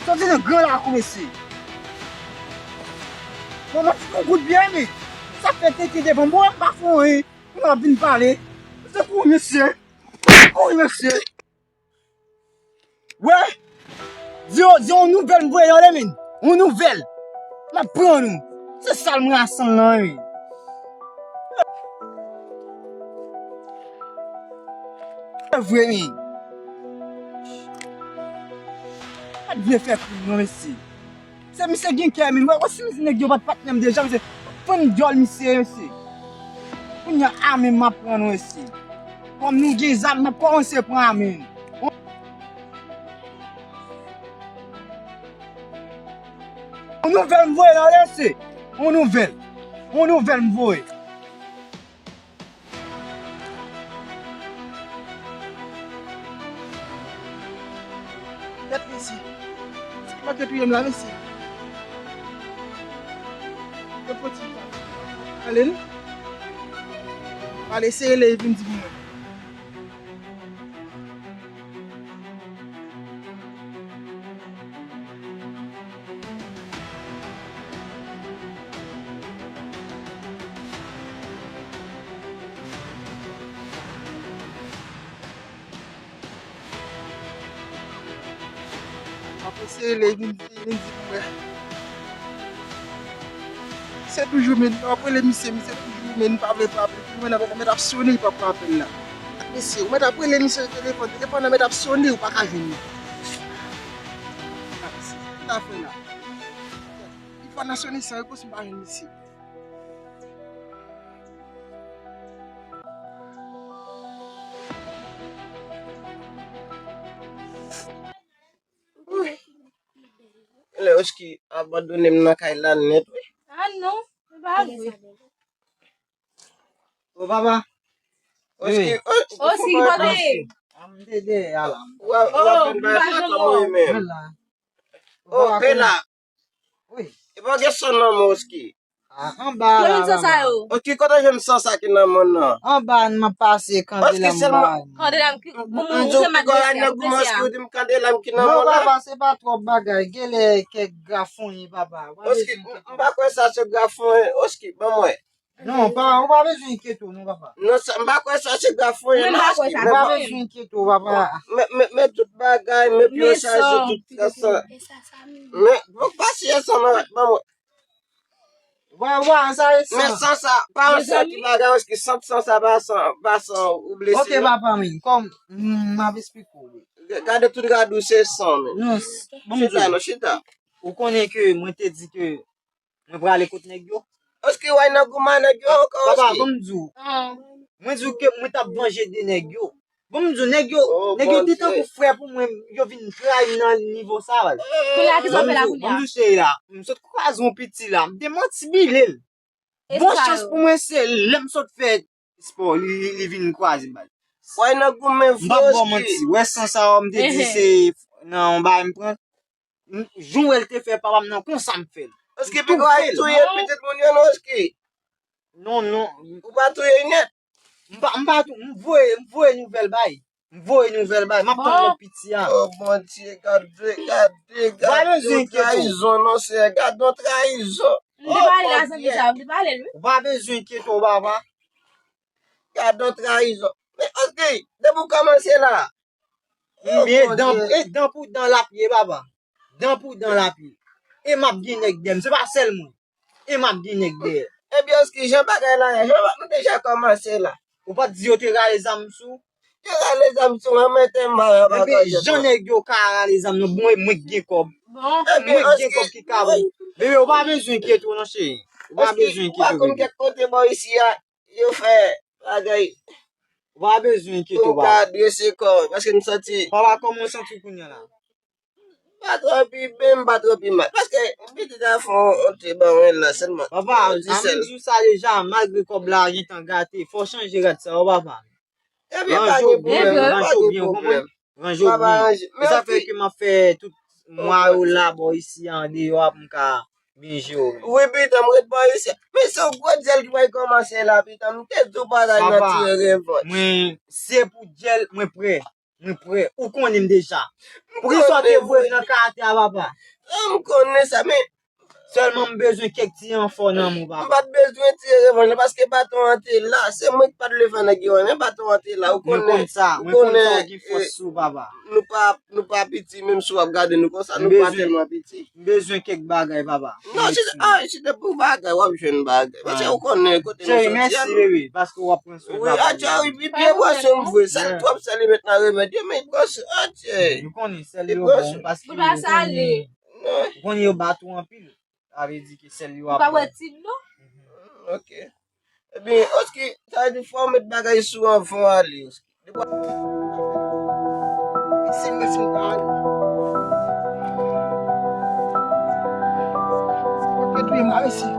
Soti nan gran lakou, mesye. Bon, mwen ti gon kout pye, men sa fè tete devan m, bon, m pa fè anyen. Mwen ap vin pale. Mesye, kouri, mesye. Kouri, mesye. Wè. Di yo, di yo yon nouvèl m voye tande, men. Yon nouvèl. M ap pran nou. Se sal mwen a san lan, men. Se vre, men. Pa t vle fè kou non, mesye. Se misye gen kè, men. Wè, wè, si misye nèg yo pa t patnè m deja, misye fann dyòl misye, mesye. Kounye a, ame m ap pran nou, mesye. Kòm nou gen zam, m ap kòmanse pran ame nou. On nouvèl m voye la, mesye. On nouvèl. On nouvèl m voye. Tèt mesye. Sa ki manke touye m la, mesye. Yo poti. Ale, non? Ale, sere lè vin di pou mwen. Apre se rele vin, vin di pou mwen. Se toujou men, ap rele misye, misye toujou men, pa vle, pa vle. Mwen nan mèt ap sone, li pa pran apèl la. Mesye, ou mèt ap rele misye telefòn, telefòn nan mèt ap sone, ou pa ka jwenn li. Sa fè la. Li pa nan sone san repons, m pa jwenn misye. Lè Oski abandone m nan kay la nèt, wi. Ah non, se pa vre. O papa. Oski, Oski, kote? M te dèyè a la. W ap, w ap vin bay kòman ou ye menm? O, pe la. Wi. E pa gen son nan men Oski. Ah, anba la, anba. Oski, kote jwenn san sa ki nan men nan? Anba, m ap pase kandela m ba. Kandela m ki, m di w ki gòl ak nan goumen Oski, ou di m kandela m ki nan men la. Non, papa, se pa twòp bagay. Genlè kèk grafonyen, papa. Oski, m pa kwè sa se grafonyen. Oski, ban mwen. Non, pa, ou pa bezwen enkyete w, non, papa. Non, sa, m pa kwè sa se grafonyen, non, Oski. Ou pa bezwen enkyete w, papa. Men, men, men tout bagay, men pye chaje, tout sa. Men, bon, pase ansanm avèk ban mwen. Wa, wa, sa e san. Men san sa, pa yon san ki bagay, Oski, sant san sa, pa san, pa san, ou blese. Ok, papa, men, kòm, m ap esplike w. Gade tout rad ou se san, men. Non, bon, chita, non, chita. Ou konnen ke mwen te di ke mwen prale kot nèg yo. Oski, w al nan goumen nèg yo ankò, Oski. Papa, bon, m di w. Mwen di w ke mwen t ap vanje de nèg yo. Bon, m di w, nèg yo, nèg yo te tankou frè pou mwen, yo vin trayi m nan nivo sa, baz. Kounye a, kisa w fè la, kounye a? Bon, m di w, cheri la, m sot kwaze yon piti la, m te manti bile l. Bon chans pou mwen, se lè m sot fè espò, li, li, li vin kwaze m, baz. Wè, nan goumen vre, Oski. M p ap ba w manti, wè san sa yo, m te di se nan yon bagay m pran. Jan w wè l te fè papa m nan, konsa m fè l. Oski, piga w al touye pitit moun yo, non, Oski. Non, non. Ou pa touye nèt. M pa, m pa tou, m voye, m voye nouvèl bay. M voye nouvèl bay. M ap tann lòt piti a. Oh, Bondye, gade, gade, gade yon trayizon, non, Seyè, gade yon trayizon. M te pale la, zanmi sa, m te pale l, wi. Ou pa bezwen enkyete w, papa. Gade yon trayizon. Men, Oski, depi w kòmanse la. M byen, dan, e dan pou dan l ap ye, papa. Dan pou dan l ap ye. E m ap gen nèg dèyè m, se pa sèl mwen. E m ap gen nèg dèyè. Ebyen, Oski, jan bagay la ye, jan nou deja kòmanse la. Ou pa t di yo te rale zam sou? Yo rale zam sou mwen, mwen te mal an bagay. Ebyen, jan nèg yo ka rale zam nan, bon, e mwen k gen kòb. Mwen k gen kòb ki ka bon. Bebe, ou pa bezwen enkyete w non, cheri. Ou pa bezwen enkyete w, bebe. Ou pa konn kèk kote bò isi a, yo fè bagay. Ou pa bezwen enkyete w, papa. Pou w ka adrese kò w, paske m santi. Papa, kòman w santi w kounye a la? Pa twò pi byen, pa twò pi mal. Paske pitit la fè yon ti ban mwen la sèlman. Papa, an m di w sa deja, malgre kòb la gentan gate, fò w chanje rad sa yo, papa. Ebyen, pa gen pwoblèm, pa gen pwoblèm. Ranje w byen, w konprann? Ranje w byen. E sa fè ke m ap fè tout mwa yo la bò isi a, andeyò a, pou m ka byen jere w. Wi, pitit, m ret bò isi a. Men se yon gwo dyèl ki pral kòmanse la, pitit, m te di w pa t al nan tire revòch. Papa, mwen, se pou dyèl, mwen prè. Mwen prè. Ou konnen m deja. Poukisa w te voye m nan karaktè a, papa? M konnen sa, men Sèlman m bezwen kèk ti enfò nan men w, papa. M pa t bezwen tire revanj la, paske baton an te la. Se mwen ki pa t vle fè nèg yo anyen, baton an te la. Ou konnen, ou konnen, ou gen fòs sou, papa. Nou pa, nou pa piti, menm si w ap gade nou konsa, nou pa tèlman piti. M bezwen kèk bagay, papa. Non, si, ah, si te pou bagay, w ap jwenn bagay. Paske ou konnen kote nou soti a, nou. Cheri, mèsi, bebe, paske w ap pran swen papa. Wi, atya, wi, pi byen pran swen m vre. Sèl twòp sèl li met nan remèd yo, men li pran swen, atya. Nou konnen sèl yo bon, paske ou konnen, ou konnen yo bat ou anpil. Sa vle di ke sèl yo ap pran. Ou ka wè Tim, non? Ok. Ebyen, Oski, sa vle di fò w met bagay sou anvan w ale, Oski. Mèsi, mèsi, m ka ale. Oke, touye m la, mèsi.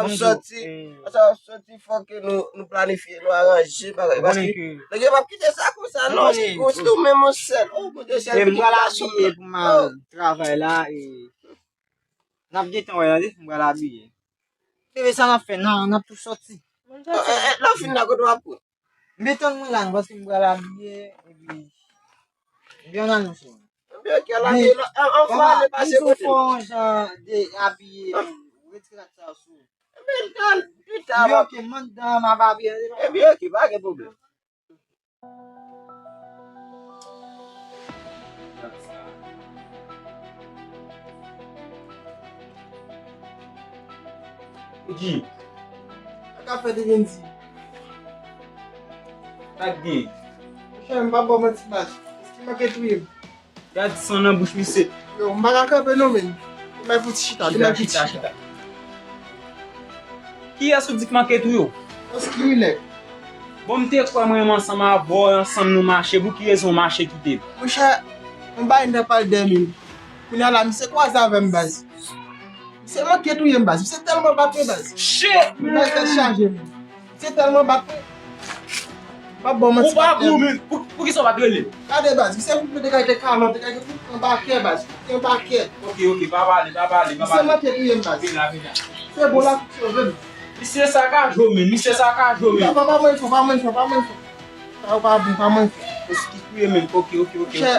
M sòti, sa w ap sòti, fò ke nou, nou planifye, nou aranje bagay. Paske nèg yo p ap kite sa konsa, non. Oski, ou menm yon sèl. Ou kote sèl pitit gason. M pral abiye pou m al travay la, e N ap gentan wè, tande, m pral abiye. Bebe, sa n ap fè? N a, n ap tou sòti. Eh, eh, lè w fin la, kote w ap pran? M gentan mwen la, paske m pral abiye, epi, epi ann al nan chè. Ebyen, ok, al abiye, anvan ale pase kote l. Fò yon jan de abiye, retire rad sa sou. Ebyen, l ka al pita. Ebyen, ok, m anndan, m ap abiye. Ebyen, ok, pa gen pwoblèm. G. Sa k ap fèt, Evendy? Sa k gen? Monchè, m p ap ba w manti, baz. Oski manke touye m. Gad san nan bouch misye. Yo, m pa ka kanpe non, men. Demay pou ti chita, demay pou ti chita. Kiyès ou di k manke touye w? Oski wi, nèg. Bon, m te kwè mwen menm ansanm avè w, ansanm nou mache, pou ki rezon w mache kite m? Monchè, yon bagay m t ap pale dèyè men. Kounye a la, misye kwaze avè m, baz. Misye manke touye m, baz. Misye tèlman bat mwen, baz. Shit! Baz, tèt chaje, men. Misye tèlman bat mwen. M ap ba w manti, patnè. Ou pa gou, men. Pou, poukisa w pa t rele m? Gade, baz. Misye fout mete kalite kalòt, kalite fout anba kè, baz. Fout anba kè. Ok, ok, pa pale, pa pale, pa pale. Misye manke touye m, baz. Vin la, vin la. Se bon la, fout sove m. Misye sakaje w, men. Misye sakaje w, men. Pa, pa, pa mwen fò, pa mwen fò, pa mwen fò. Sa yo pa bon, pa mwen fò. Oski touye menm. Ok, ok, ok, ok. Chè,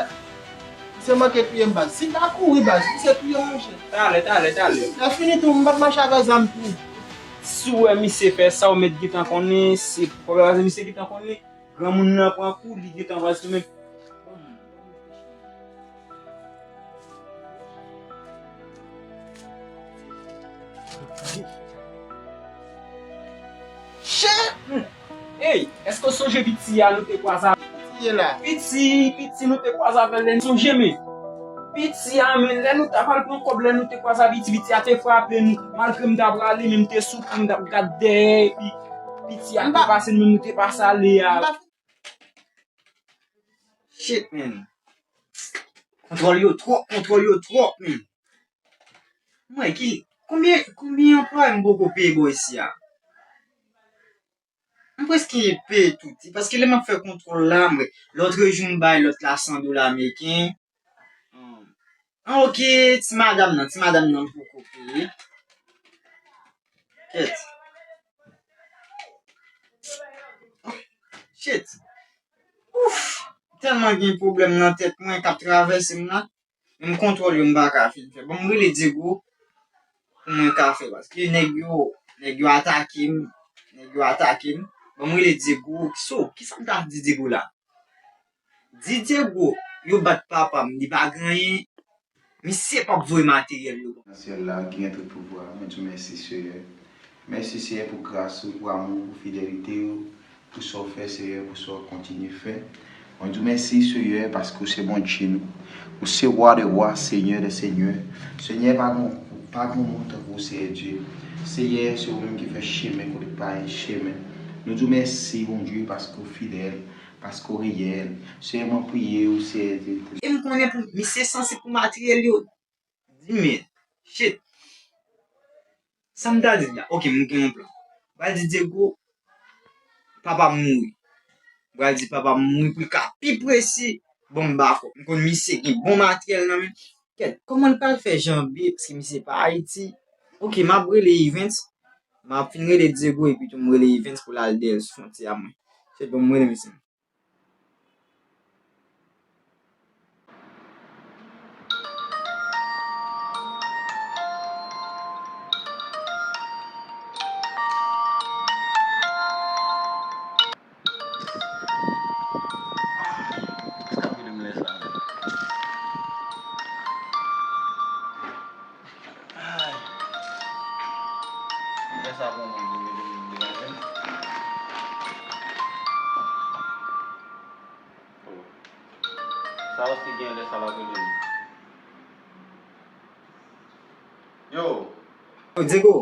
misye manke touye m, baz. Si m ta kouri, baz, misye touye m, monchè. Talè, talè, talè. Lè fini tou, m pa t mache avè zam tou. Si w wè misye fè sa, w mèt gentan konnen, se pwoblèm, misye gentan konnen. Granmoun nan pran kou, li gentan pral sou men. Shit! Ey, èske w sonje piti a nou te kwaze avè l? Piti, piti nou te kwaze avè l, lè n sonje, men. Piti a, men, lè nou t ap al pran kòb, lè nou te kwaze a piti, piti a te frape nou. Malgre m t ap rale, men m te soufri, m t ap gad dèyè, epi piti a te pase n, men nou te pase ale a. Shit, man. Kontwòl yo twòp, kontwòl yo twòp, man. Mwen ki, konbyen, konbyen anplwaye m poko peye bò isi a? M prèske peye tout. Paske lè m ap fè kontwòl la, mwen, lòt jou m bay lòt la san dola ameriken. An, oke, ti madanm nan, ti madanm nan poko peye. Kèt. Shit. Ouf! Tèlman gen pwoblèm nan tèt mwen k ap travèse m la. Menm kontwòl yo m pa ka fin fè. Ban m rele Diego pou mwen ka fè, paske nèg yo, nèg yo atake m, nèg yo atake m. Ban m rele Diego. So, kisa m ta di Diego la? Di Diego, yo bat papa m, li pa gen anyen. Misye p ap voye materyèl yo. Nan syèl la, ki gen tout pouvwa, mwen di w mèsi, Seyè. Mèsi, Seyè, pou gras ou, pou amou, pou fidelite ou, pou sa w fè, Seyè, pou sa w ap kontinye fè. Mwen di w mèsi, Seyè, paske ou se Bondye nou. Ou se Wa dè wa, Senyè dè senyè. Senyè, pa gen, pa gen moun tankou w, Seyè Dye. Seyè, se ou menm ki fè chemen kote k pa gen chemen. Nou di w mèsi, Bondye, paske w fidèl. Paske w reyèl. Seyè, mwen priye w, Seyè. E m konnen pou misye sanse pou materyèl yo. Di men, shit. Sa m ta di la? Ok, m gen yon plan. M pral di Diego, papa m mouri. M pral di papa m mouri pou l ka pi prese ban m bakòp. M konn misye gen bon materyèl nan men. Kèt, kòman l pral fè janbe? Paske misye pa Ayiti. Ok, m ap rele Evens. M ap fin rele Diego epi tou m rele Evens pou l al dèyè l sou fwontyè a mwen. Shit, ban m rele misye. Lè sa pou yon moun vin deranje m. Oh. Sa osi gen lè sa l ap rele m. Yo. Yo, Diego.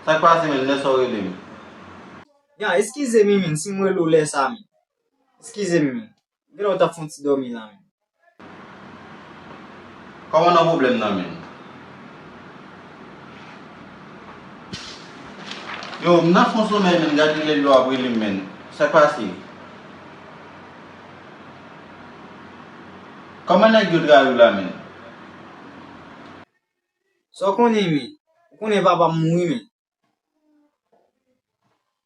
Sa k pase, men? Lè sa w rele m. Ya, eskize m, men, si m rele w lè sa, men. Eskize m, men. Genlè w t ap fè yon ti dòmi la, men. Kòman nan pwoblèm nan, men? Yo, m nan fon somèy, men. Gade lè yo ap rele m, men. Sa k pase? Kòman nèg yo trayi w la, men? Sa w konnen, men? Ou konnen papa m mouri, men.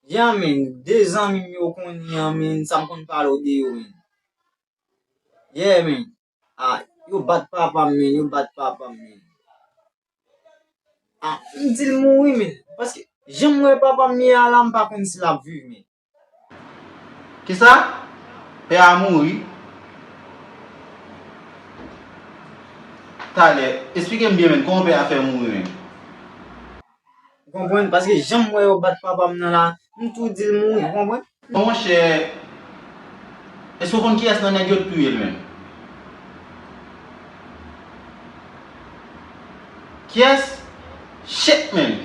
Ya, men, de zanmi m yo konnen an, men, sa m konn pale w de yo, men. Yeah, men. Ah, yo bat papa m, men, yo bat papa m, men. Ah, m di l mouri, men. Paske jan m wè papa m ye a la, m pa konn si l ap viv, men. Kisa? Pè a mouri? Talè, esplike m byen, men, kòman pè a fè mouri, men? Ou konprann? Paske jan m wè yo bat papa m nan la, m tou di l mouri, ou konprann? Monchè, èske w konn kiyès nan nèg yo t touye l menm? Kiyès? Shit, man!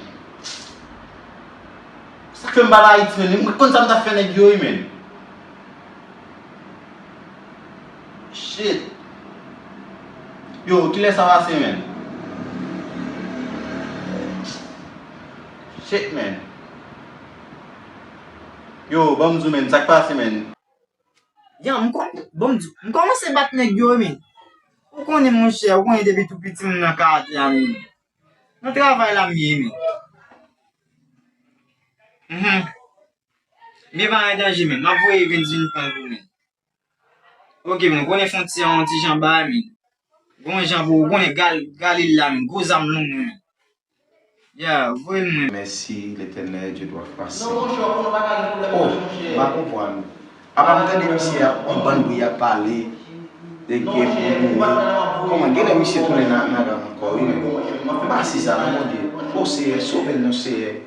Sa k fè m pa al Ayiti, man. M konn sa m t ap fè nèg yo, wi, man. Shit. Yo, kilè sa pase, man? Shit, man. Yo, ban m di w, man, sa k pase, man? Yan, m kò-, bon, m di w, m kòmanse bat nèg yo, wi, man. Ou konnen, monchè, ou konnen depi tou piti m nan karate a, man. Nan travay la m ye, man. Mhm. Men pa gen danje, man. M ap voye Evens vin pran l pou mwen. Ok, men, ou konnen fwontyè a yon ti jan bay, men. Gon jan pou ou konnen Gal-, Galil la, men. Gwo zam long, men. Ya, voye l mwen. Mèsi, Letènèl, Dye twa fwa sen. Oh, m pa konprann. Apa m tande misye ap yon bann bri ap pale de gen moun mouri. Kòman, genlè misye tounen nan, nan gang ankò, wi, men. M pa si sa, non, Bondye. O Seyè, sove l, non, Seyè.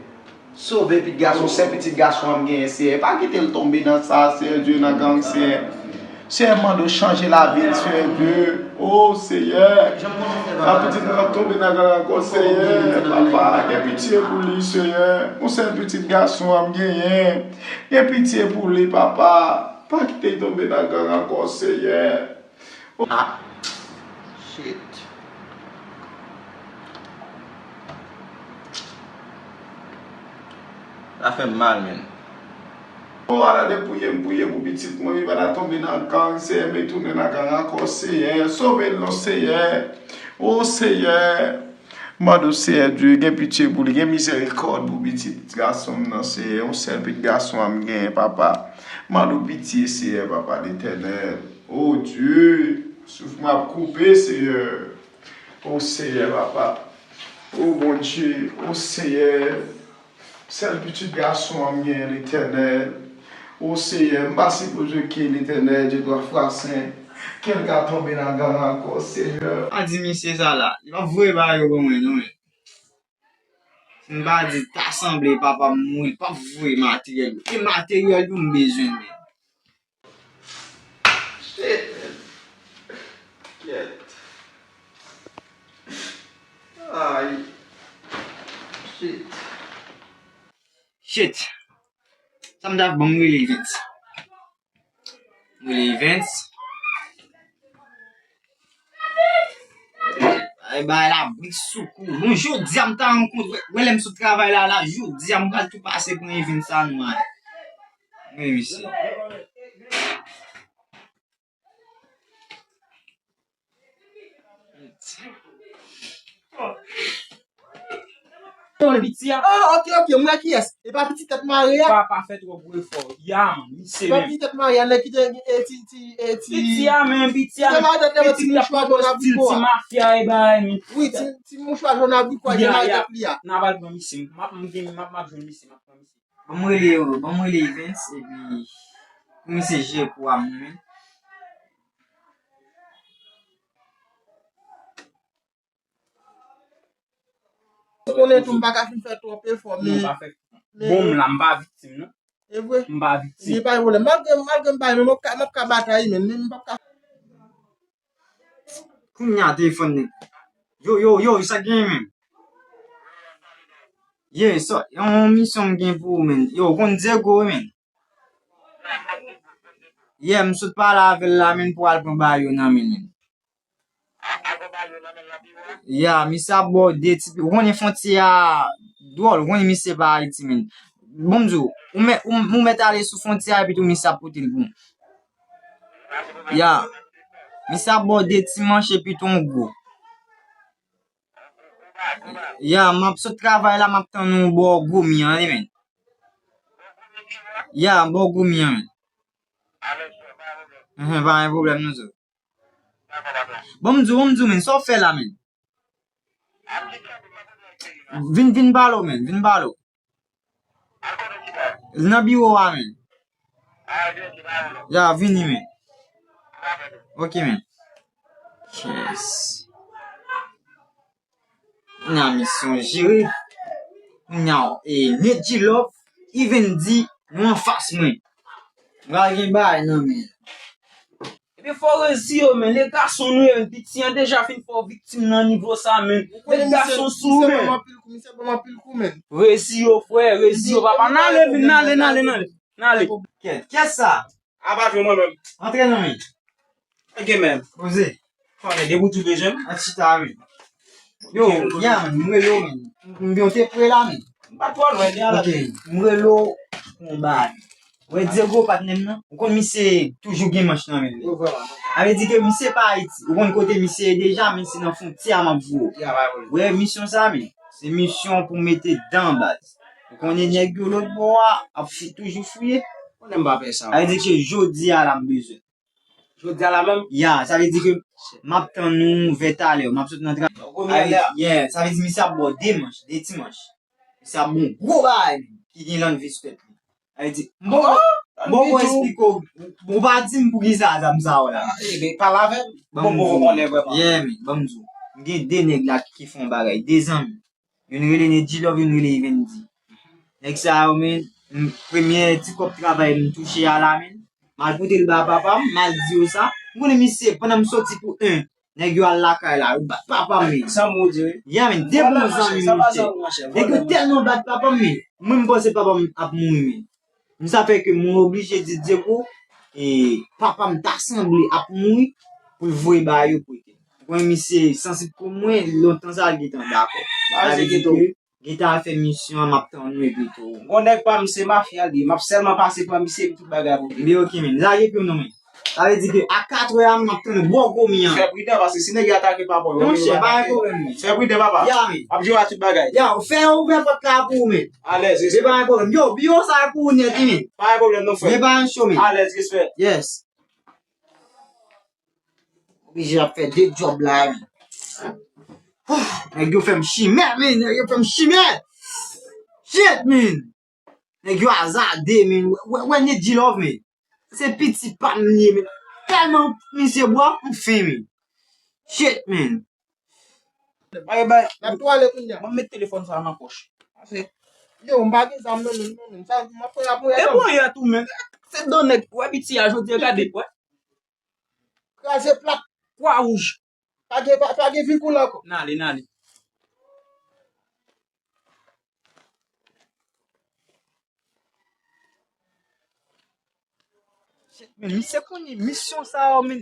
Sove pitit gason, sèl pitit gason an m genyen, Seyè. Pa kite l tonbe nan sa, Seyè Dye, nan gang, Seyè. Seyè, m mande w chanje lavi l, Seyè Dye. O, Seyè. Nan pitit mwen ap tonbe nan gang ankò, Seyè. Papa, gen pitye pou li, Seyè. Yon sèl pitit gason an m genyen. Gen pitye pou li, papa. Pa kite l tonbe nan gang ankò, Seyè. Ah, shit. Sa fè m mal, man. O, ala de priye m priye pou pitit mwen, li pa ta tonbe nan gang, Seyè, men tounen nan gang ankò, Seyè. Sove l non, Seyè. O, Seyè. Mande w, Seyè Dye, gen pitye pou li, gen mizèrikòd pou pitit gason m nan, Seyè. Yon sèl pitit gason an m genyen, papa. Mande w pitye, Seyè, papa Letènèl. O Dye, souf mwen ap koupe, Seyè. O Seyè, papa. O Bondye, o Seyè. Sèl pitit gason an m genyen, Letènèl. O Seyè, m pa sipoze ke Letènèl, Dye twa fwa sen, ke l ka tonbe nan gang ankò, Seyè. Pa di misye sa la. Li p ap voye bagay yo ban mwen, non, men. Si m pa di, ta sanble papa m mouri, li p ap voye materyèl yo. E materyèl yo m bezwen, men. Shit, man. Kyèt. Ay. Shit. Shit. Sa m ta ban m rele Evens. M rele Evens. Ay, bay la brik sou kou. Bon, jodi a m ta rankontre, wè lè m sot travay la, la, jodi a m pral tou pase pran Evens sa nou ay. Wi, misye. Yo, le piti a. Oh, ok, ok, m wè kiyès. E pa piti tèt mare a? Pa, pa fè twòp efò. Ya, man, misye menm. E pa piti tèt mare a, nèg ki te, e, ti, ti, e, ti. Piti a menm, piti a menm. Piti ki te mare tèt li, ti mouchwa jòn abrikò a. Ti mafya e bagay, men. Wi, ti, ti mouchwa jòn abrikò a, ki te mare tèt li a. N a pral pran misye. M ap, m gen, m ap, m ap jwenn misye, m ap pran misye. Ban m rele yo, ban m rele Evens, epi pou misye jere kou a mwen menm. Konnen tou, m pa ka fin fè twòp efò, men. Non, pa fè. Bon, m la, m pa viktim, non. E vre? M pa viktim. Li pa gen pwoblèm. Malgre, malgre m pa renmen, m ap ka, m ap ka batay, men, men m p ap ka. Kounye a, telefòn li. Yo, yo, yo, sa gen, men. Ye, sa, yon misyon m gen pou ou, men. Yo, ou konn Diego, wi, men. Ye, m sot pale avè l la, men, pou al pran bagay yo nan men li. Ya, misye ap ba w de ti, ou konnen fwontyè a dwòl, ou konnen misye pa Ayiti, men. Bon, m di w, ou mèt, ou, ou mèt ale sou fwontyè a, epi tou misye ap pote l pou w. Ya, misye ap ba w de ti manch, epi tou yon gwo. Ya, m ap sot travay la, m ap tann ou bò Gomi an, wi, men. Ya, bò Gomi an, men. Enhen, pa gen pwoblèm, non, sè. Ban m di w, ban m di w, men, sa w fè la, men? Vin, vin pale w, men, vin pale w. L nan biwo a, men. Ya, vini, men. Ok, men. Yes. Kounye a misyon jere. Kounye a, e, Nedji Love, Ivendi, nou anfas mwen. M pral gen bagay nan men. Ebyen, fò w resi yo, men. Lè gason nou ye, men. Piti an deja fin fè w viktim nan nivo sa, men. Lè gason sou, men. Misye ban m anpil kou, misye ban m anpil kou, men. Resi yo, frè, resi yo, papa. N ale, men, n ale, n ale, n ale. N ale. Kèt, kèt sa? A pa jwe mwen menm. Antre non, men. Ok, men. Poze. Fò men, debout ou bezwen m? An chita, men. Yo, ya, men, m rele w, men. M byen te pre la, men. M pa twò lwen, de ala. Ok, m rele w pou yon bagay. Wè Diego patnè m nan, ou konn misye toujou gen manch nan men li. Sa vle di ke misye pa Ayiti. Ou konn kote misye ye deja, men se nan fwontyè a m ap voye w. Wè misyon sa, men. Se misyon pou mete dan baz. Ou konnen nèg yo lòt bò a ap fi-, toujou fouye. Konnen m pa fè sa. Sa vle di ke jodi a la m bezwen. Jodi a la menm? Ya, sa vle di ke m ap tann ou vè talè. M ap sot nan travay. Sa vle di, yeah, sa vle di misye ap ba w de manch, de ti manch. Misye ap ba w gwo bagay ki gen lanvi sou tèt li. Sa vle di, m poko, m poko eksplike w. Ou pa di m poukisa zam sa yo la. Ebyen, pale avè m. Bon, bon, bon, konnen vrèman. Yeah, men, ban m di w. M gen de nèg la ki, ki fè yon bagay, de zanmi. Youn rele Nedji Love, youn rele Ivendi. Nèg sa yo, men, m, premye ti kòb travay m touche a la, men. M al pote l ba papa m, m al di yo sa. M konnen misye, pandan m soti pou en, nèg yo al lakay la, yo bat papa m, men. Sa m di, wi. Ya, men, de bon zanmi m, monchè. Nèg yo tèlman bat papa m, men. Mwen, m panse papa m ap mouri, men. Men sa fè ke mwen oblije di Diego, e, papa m ta sanble ap mouri pou l voye ba yo pou l te. Ou konnen misye sansib kou mwen, lontan sa l gentan dakò. Sa vle di ke gentan al fè misyon an, m ap tann ou epi tou. Gon nèg pa m se mafya li ye, m ap sèlman pase pran misye epi tout bagay pou li. Ebyen, ok, men. Lage pye w non, men. Sa vle di ke a katrè a, m ap tann ou bò Gomi an. Fè pridan, paske si nèg yo atake papa w, yo. Monchè, pa gen pwoblèm, men. Fè pridan, papa. Ya, men. M ap jere a tout bagay. Ya, fè ouvè pòt la pou ou, men. Alèz, respè. Se pa yon pwoblèm. Yo, biwo sa a pou ou nèt, wi, men. Pa gen pwoblèm, non, frè. Men pa yon cho, men. Alèz, respè. Yes. Oblije ap fè de djòb la, men. Nèg yo fè m chimè, men. Nèg yo fè m chimè. Shit, men. Nèg yo azade, men. Wè, wè, Nedji Love, men. Se piti pa m li ye, men. Tèlman misye bwè, m fen, men. Shit, men. Bay, bay. N ap tou ale kounye a. Ban m met telefòn sa a nan pòch. Pase, yo, m pa gen zam nan men m, non, men. Sa, m ap pran la ponyèt. E ponyèt ou menm. Se do nèg, wè piti a jodi a, gade, wè. Kraze plat. Kwa wouj. Pa gen, pa, pa gen vi pou l ankò. N ale, n ale. Shit, men, misye konnen misyon sa yo, men.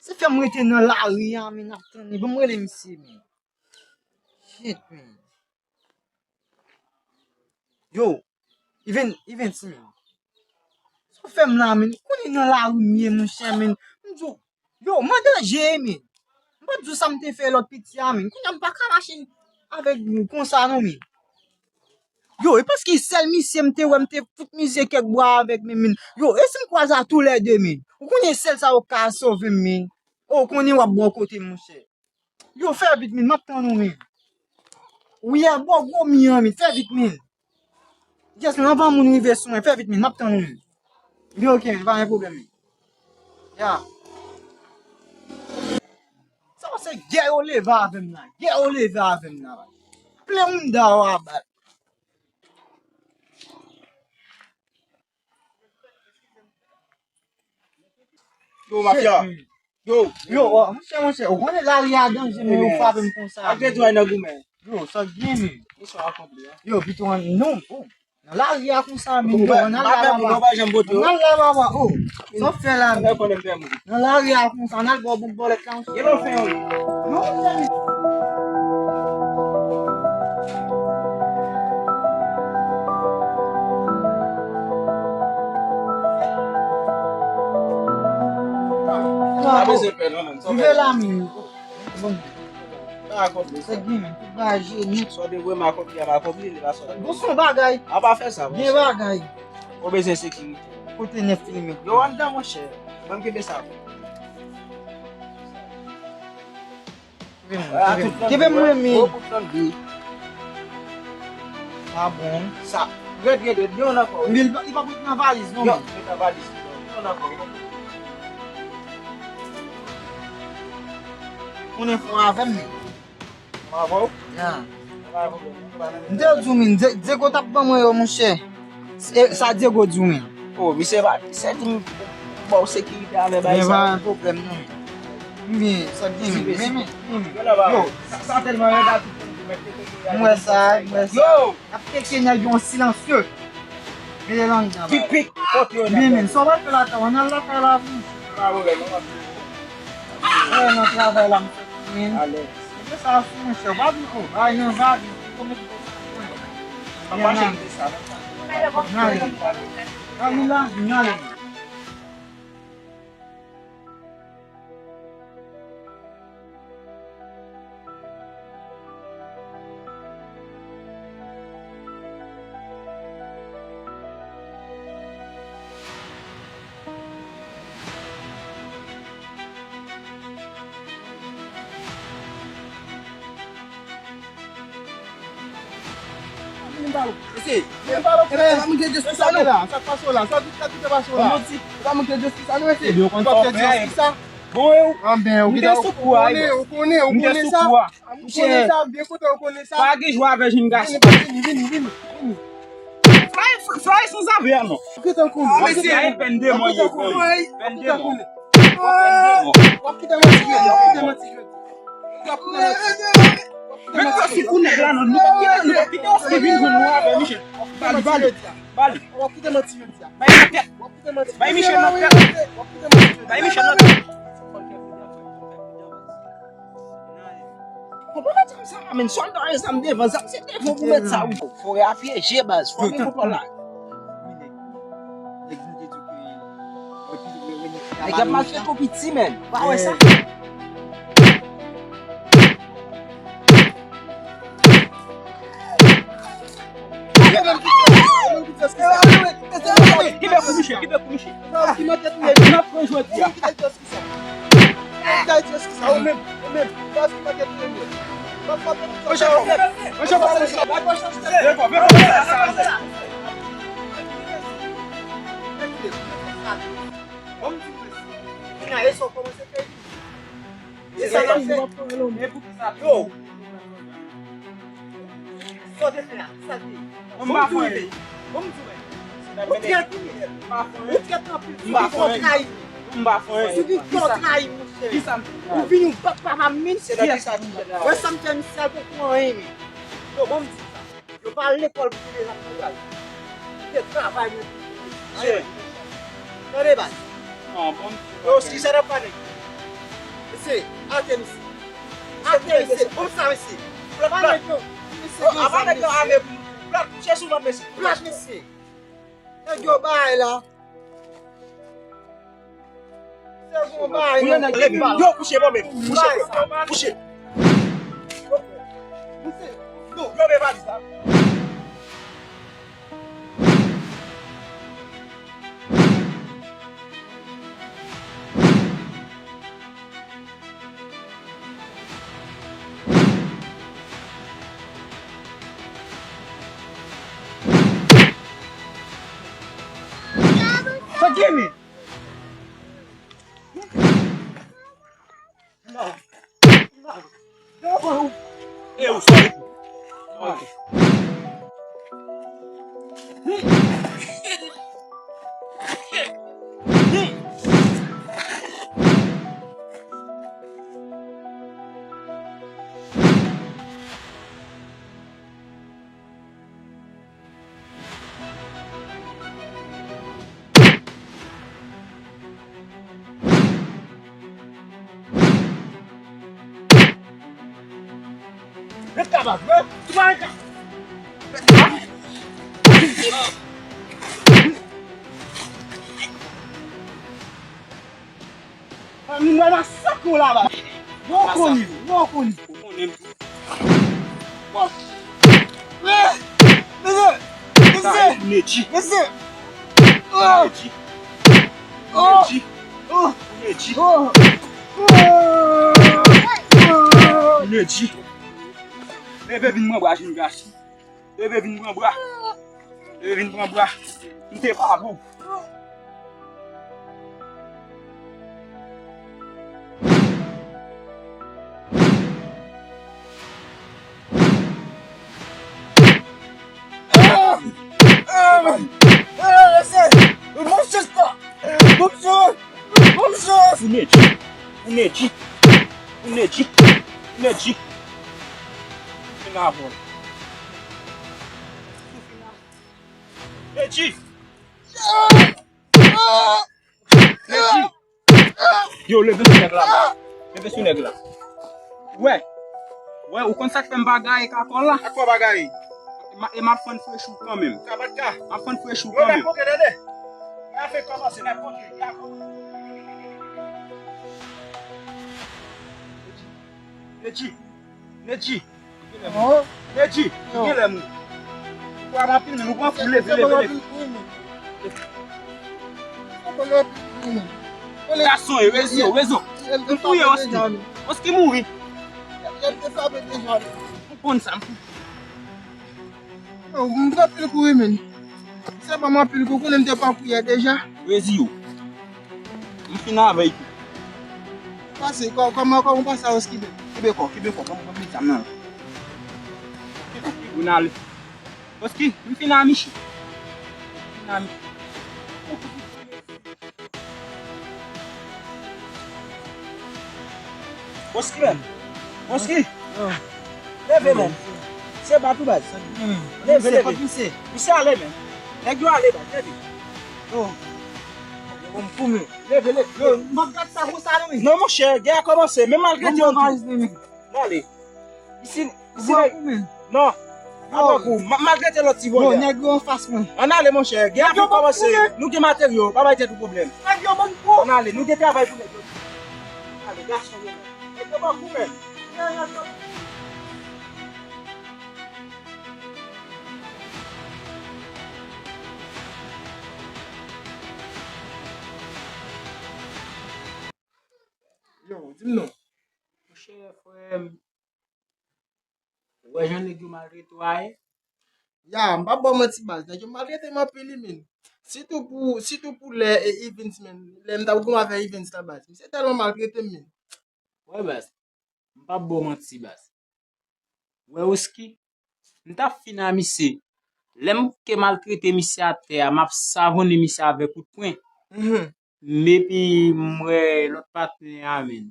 Se fè m rete nan lari a, men, ap tann li. Ban m rele misye, men. Shit, men. Yo, Iven, Iven, ti men. Sa w fè m la, men? Konnen nan lari m ye, monchè, men. M di w, yo, m an danje, men. M pa t di w sa m te fè lòt piti a, men. Kounye a m pa ka mache avèk konsa, non, men. Yo, e paske sèl misye m te wè, m te fout misye kèk bwa avèk, men, men. Yo, e si m kwaze a toulède, men? Ou konnen sèl sa yo ka sove m, men. O, konnen w ap bò kote m, monchè. Yo, fè vit, men, m ap tann ou, men. Wi, a bò gwo mi an, men, fè vit, men. Yes, men, anvan moun rive sou mwen, fè vit, men, m ap tann ou, men. Wi, ok, men, pa gen pwoblèm, men. Ya. Sa se gè yo leve avè m la, gè yo leve avè m la. Ple m da w a bal. Yo, mafya. Yo, yo, o, monchè, monchè, ou konnen lari a danje, men yo frape m konsa. Ak de dwa nan goumen. Yo, sa k gen, men? Yo, pito an, non, o. Nan lari a konsa, men, yo, ann al la, papa. Ann al la, papa, o. Sa w fè la, men? Nan lari a konsa, ann al ba w bank bòlèt la, monchè. Gen lè w fè yon. Non, monchè. Pa bezwen pè non, menm. Rive la, men. Bon. Pa akonpli. Se gen, men, tout bagay jeni. Sa w te voye m akonpli, a pa akonpli, li pa sòti. Bon, se yon bagay. A pa fè sa, monchè. Gen bagay. Ou bezwen sekirite. Kote nèf li menm? Yo, anndan, monchè. Ban m kenbe sa. Kenbe m, kenbe m, mwen, men. Ah bon? Sa. Rèd, rèd, rèd. Gen yon ankò. Men li pa, li pa pou nan valiz, non, men. Met nan valiz. Gen yon ankò. Ou nan fò avè m, men. Mwen avè w? Ya. M te di w, men, Diego t ap ban mwen yo, monchè. E, sa Diego di w, men. O, misye pa, misye di m ba w sekirite avè bay sa. Men pa pwoblèm, non. Men, sa gen, men, men, men, men. Yo, sa, sa tèlman rèd la, tout moun di mèt teke. M wè sa, m wè sa. Yo! N ap teke nèg yo an silansye. Mete l anndan, baz. Tipik, kote yo nan. Men, men, sa w pral fè lakay ou? Ann al lakay la, men. Pa pwoblèm, non, m ap. Wè, nan travay la, m soti, men. Alèz. Mete sa sou, monchè, w pa di, o, ay, nan valiz, ou mete sa sou, men. Papa, cheri, mete sa, non. N ale. N ale la, n ale. Vini ba ou. Mesye, vini ba ou. Epa, epa, moun gen jistis sa non. Sa k pase w la? Sa k pase w la? Epa, moun gen jistis sa non, mesye. Ou konn sa w fè. Bon, e ou? Anben, ou konnen, ou konnen, ou konnen sa. Ou konnen sa, byen kontan, ou konnen sa. Pa gen jwa avè jenn gason. Vini, vini, vini, vini. Fly, fly, fly, san zafè non. Ou gentan konnen. Mesye, pèn de mò ye, pèn de mò. Pèn de mò. W ap kite manti jodi, w ap kite manti jodi. W ap kite manti jodi. Met yo sou kou nèg la non. Nou p ap kite, nou p ap kite Oski vin jwenn nou avè Michel. Bali, bali, bali. W ap kite manti jodi a. Bay nan tèt. W ap kite manti jodi a. Bay Michel nan tèt. W ap kite manti jodi a. Bay Michel nan tèt. Konprann zam sa, men sòlda yo zam devan, zam se devan pou mèt sa wi. Forè a pyeje baz, fò gen kontwòl la. Nèg yo te di ke nèg y ap maltrete w piti, men. Pa wè sa. Kibe kou miche, kibe kou miche. N ap pran jodi a. E sa w ap fè? Yo! Sa w te fè a? Sa l te ye? Bon, m pa fè anyen. Bon, m di w. Ou trèt wi. M pa fè anyen. Ou trèt anpil. M pa fè anyen. M pa fè anyen. Sou ki fè w trayi, monchè? Kisa m fè? Ou vin yon bak papa m, men. Wè sa m fè misye a, l poko anyen, men. Yo, bon, m di w sa. Yo pa al lekòl pou tande zak moral. Yo te travay nan. Tande, baz. Yo, kisa n ap pale? Mesye, ate mesye. Ate mesye. Bon sa, mesye. Plat, plat. Apa nèg yo ame pou nou? Plat, chèche sou lòt mesye. Plat, mesye. Nèg yo bay la. Se bon bagay, non. Yo, kouche bon, men. Kouche. Kouche. Yo, men, pa di sa. Sa k gen, men? E ou sòri. Ok. Ret kaba, bro. Tou pa ret kaba. Mwen masakre w laba. Bon, konnen, bon, konnen. Ou konnen m tou. Bon. Eh, mesye, mesye, mesye. Oh. Ou nèji. Oh. Ou nèji. Oh. Ou nèji. Ou nèji. Leve vin pran bra jenn gason. Leve vin pran bra. Leve vin pran bra. M te pa bon. Ah! Ah! Ah! Mesye! Bon chans la! Bon chans! Bon chans! Ou nèji! Ou nèji! Ou nèji! Ou nèji! Ou fin avè l. Ou fin avè l. Nèji! Ah! Ah! Nèji! Yo, leve sou nèg la. Leve sou nèg la. Wè. Wè, ou konn sa k fè m pa gaye kakòl la? Ak fò pa gaye. E m ap fann frechi w kanmenm. Ka pa t ka. M ap fann frechi w kanmenm. Yo, n ap monte, tande. N ap fè kòmanse, n ap monte. Nèji. Nèji. Nèji. Nèji, ou gen lè mou. Ou ap anpil men, ou pran kou, leve, leve, leve. Gason, e, rezi yo, rezi yo. M touye Oski. Oski mouri. M konn sa, m konn. Yo, m pran pil kou wi, men. Se pa m anpil kou, konnen m te pran kou yè deja. Rezi yo. M fin avè l tou. Pase, kò-, kòman, kòman w pase a Oski menm? Kenbe kò, kenbe kò, kòman, kòman zam nan? Ou n ale. Oski, m fin a miche. M fin a miche. Oski menm. Oski. Leve menm. Se bat ou baz. Leve, leve. Misye ale menm. Nèg yo ale baz, leve. Yo, m fou menm. Leve, leve. Yo, m ap gad sa konsa non men. Non monchè, gè a kòmanse. Men malgre yo. N ale. Isi, isi, non. Avan kou, m ap maltrete lòt ti vòlè. Nèg yo anfas mwen. Ann ale, monchè. Gè a ap kòmanse. Nou gen materyo. Pa bay tèt ou pwoblèm. Nèg yo bann gwo. Ann ale, nou gen travay pou nèg yo. Ale, gason yo. Nèg yo bann gwo, men. Yo, di m non. Monchè, frè m, ou wè jan nèg yo maltrete w a ye? Ya, m p ap ba w manti baz, nèg yo maltrete m anpil wi, men. Sitou pou, sitou pou lè e, Evens, men. Lè m t ap goumen avè Evens la baz. Misye tèlman maltrete m, men. Wè baz, m p ap ba w manti baz. Wè Oski, m t ap fin a misye. Lè m ke maltrete misye atè a, m ap savonnen misye avèk kout pwen. Mhm. Epi m wè lòt patnè a, men.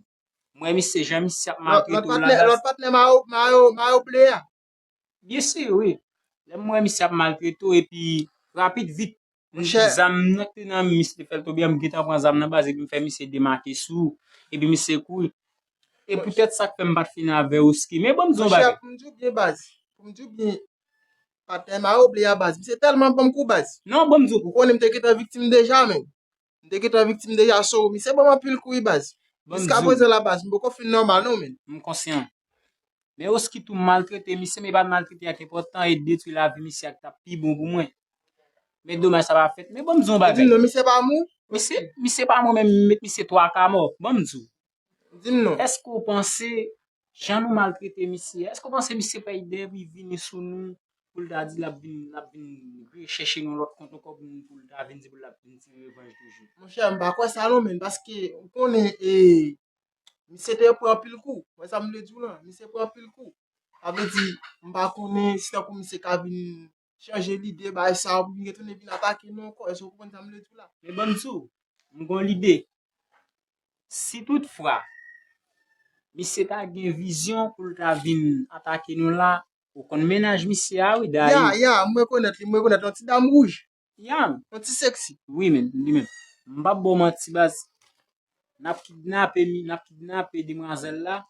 M wè misye, jan misye ap maltrete w la, baz. Lòt patnè, lòt patnè mayo, mayo, mayo ble a. Byen si, wi. Lè m wè misye ap maltrete w, epi rapid, vit, m, monchè, zam nan ki te nan men misye te fè l tonbe a, m gentan pran zam nan baz, epi m fè misye demake sou ou, epi misye kouri. E poutèt sa k fè m pa t fin avè Oski. Men ban m di w yon bagay. Monchè, pou m di w byen baz, pou m di w byen, patnè mayo ble a baz, misye tèlman ban m kou baz. Non, ban m di w. Ou konnen m te gentan viktim deja, men. M te gentan viktim deja, so, misye ban m anpil kou wi baz. Jiskaprezan la baz, m poko fin nòmal non, men. M konsyan. Men Oski tou maltrete misye, men e pa t maltrete a k enpòtan, e detwi lavi misye a k t ap pi bon pou mwen. Men domaj sa pa fèt. Men ban m di w yon bagay. Di m non, misye pa mou? Misye, misye pa mou, men m met misye twa ka mò. Ban m di w. Di m non. Èske w panse jan nou maltrete misye, èske w panse misye pral depi vini sou nou pou l ta di l ap vin, l ap vin rechèche yon lòt kont ankò pou, pou l ta vin di pou l ap vin tire revanj toujou? Monchè, m pa kwè sa non, men, paske ou konnen, e, misye te pran anpil kou. Wè sa m vle di w lan, misye pran anpil kou. Sa vle di, m pa konnen si tankou misye ka vin chanje lide, bay sa, pou vin retounen vin atake nou ankò. Èske w konprann sa m vle di w la? Men ban m di w, m gon lide. Si toutfwa misye ta gen vizyon pou l ta vin atake nou la, ou konn mennaj misye a, wi, Dayi. Ya, ya, m rekonèt li, m rekonèt li, yon ti dam wouj. Ya. Yon ti seksi. Wi, men, li menm. M p ap ba w manti, baz. N ap kidnape, mi- n ap kidnape demwazèl la.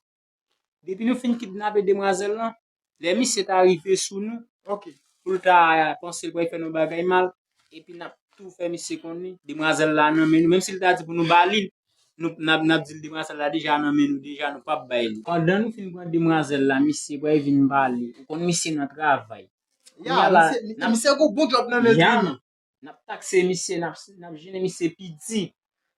Depi nou fin kidnape demwazèl lan, lè misye ta rive sou nou, ok, pou l ta panse l pral fè nou bagay mal, epi n ap tou fè misye konnen demwazèl la nan men nou. Menm si l ta di pou nou ba li l, nou, n ap, n ap di l demwazèl la deja nan men nou, deja nou p ap bay li. Pandan nou fin pran demwazèl la, misye pral vin pale. Ou konn misye nan travay. Ya, kounye a la, misye, n ap, misye gon bon djòb nan men l tou, wi. N ap takse misye, n ap, n ap jennen misye pi di.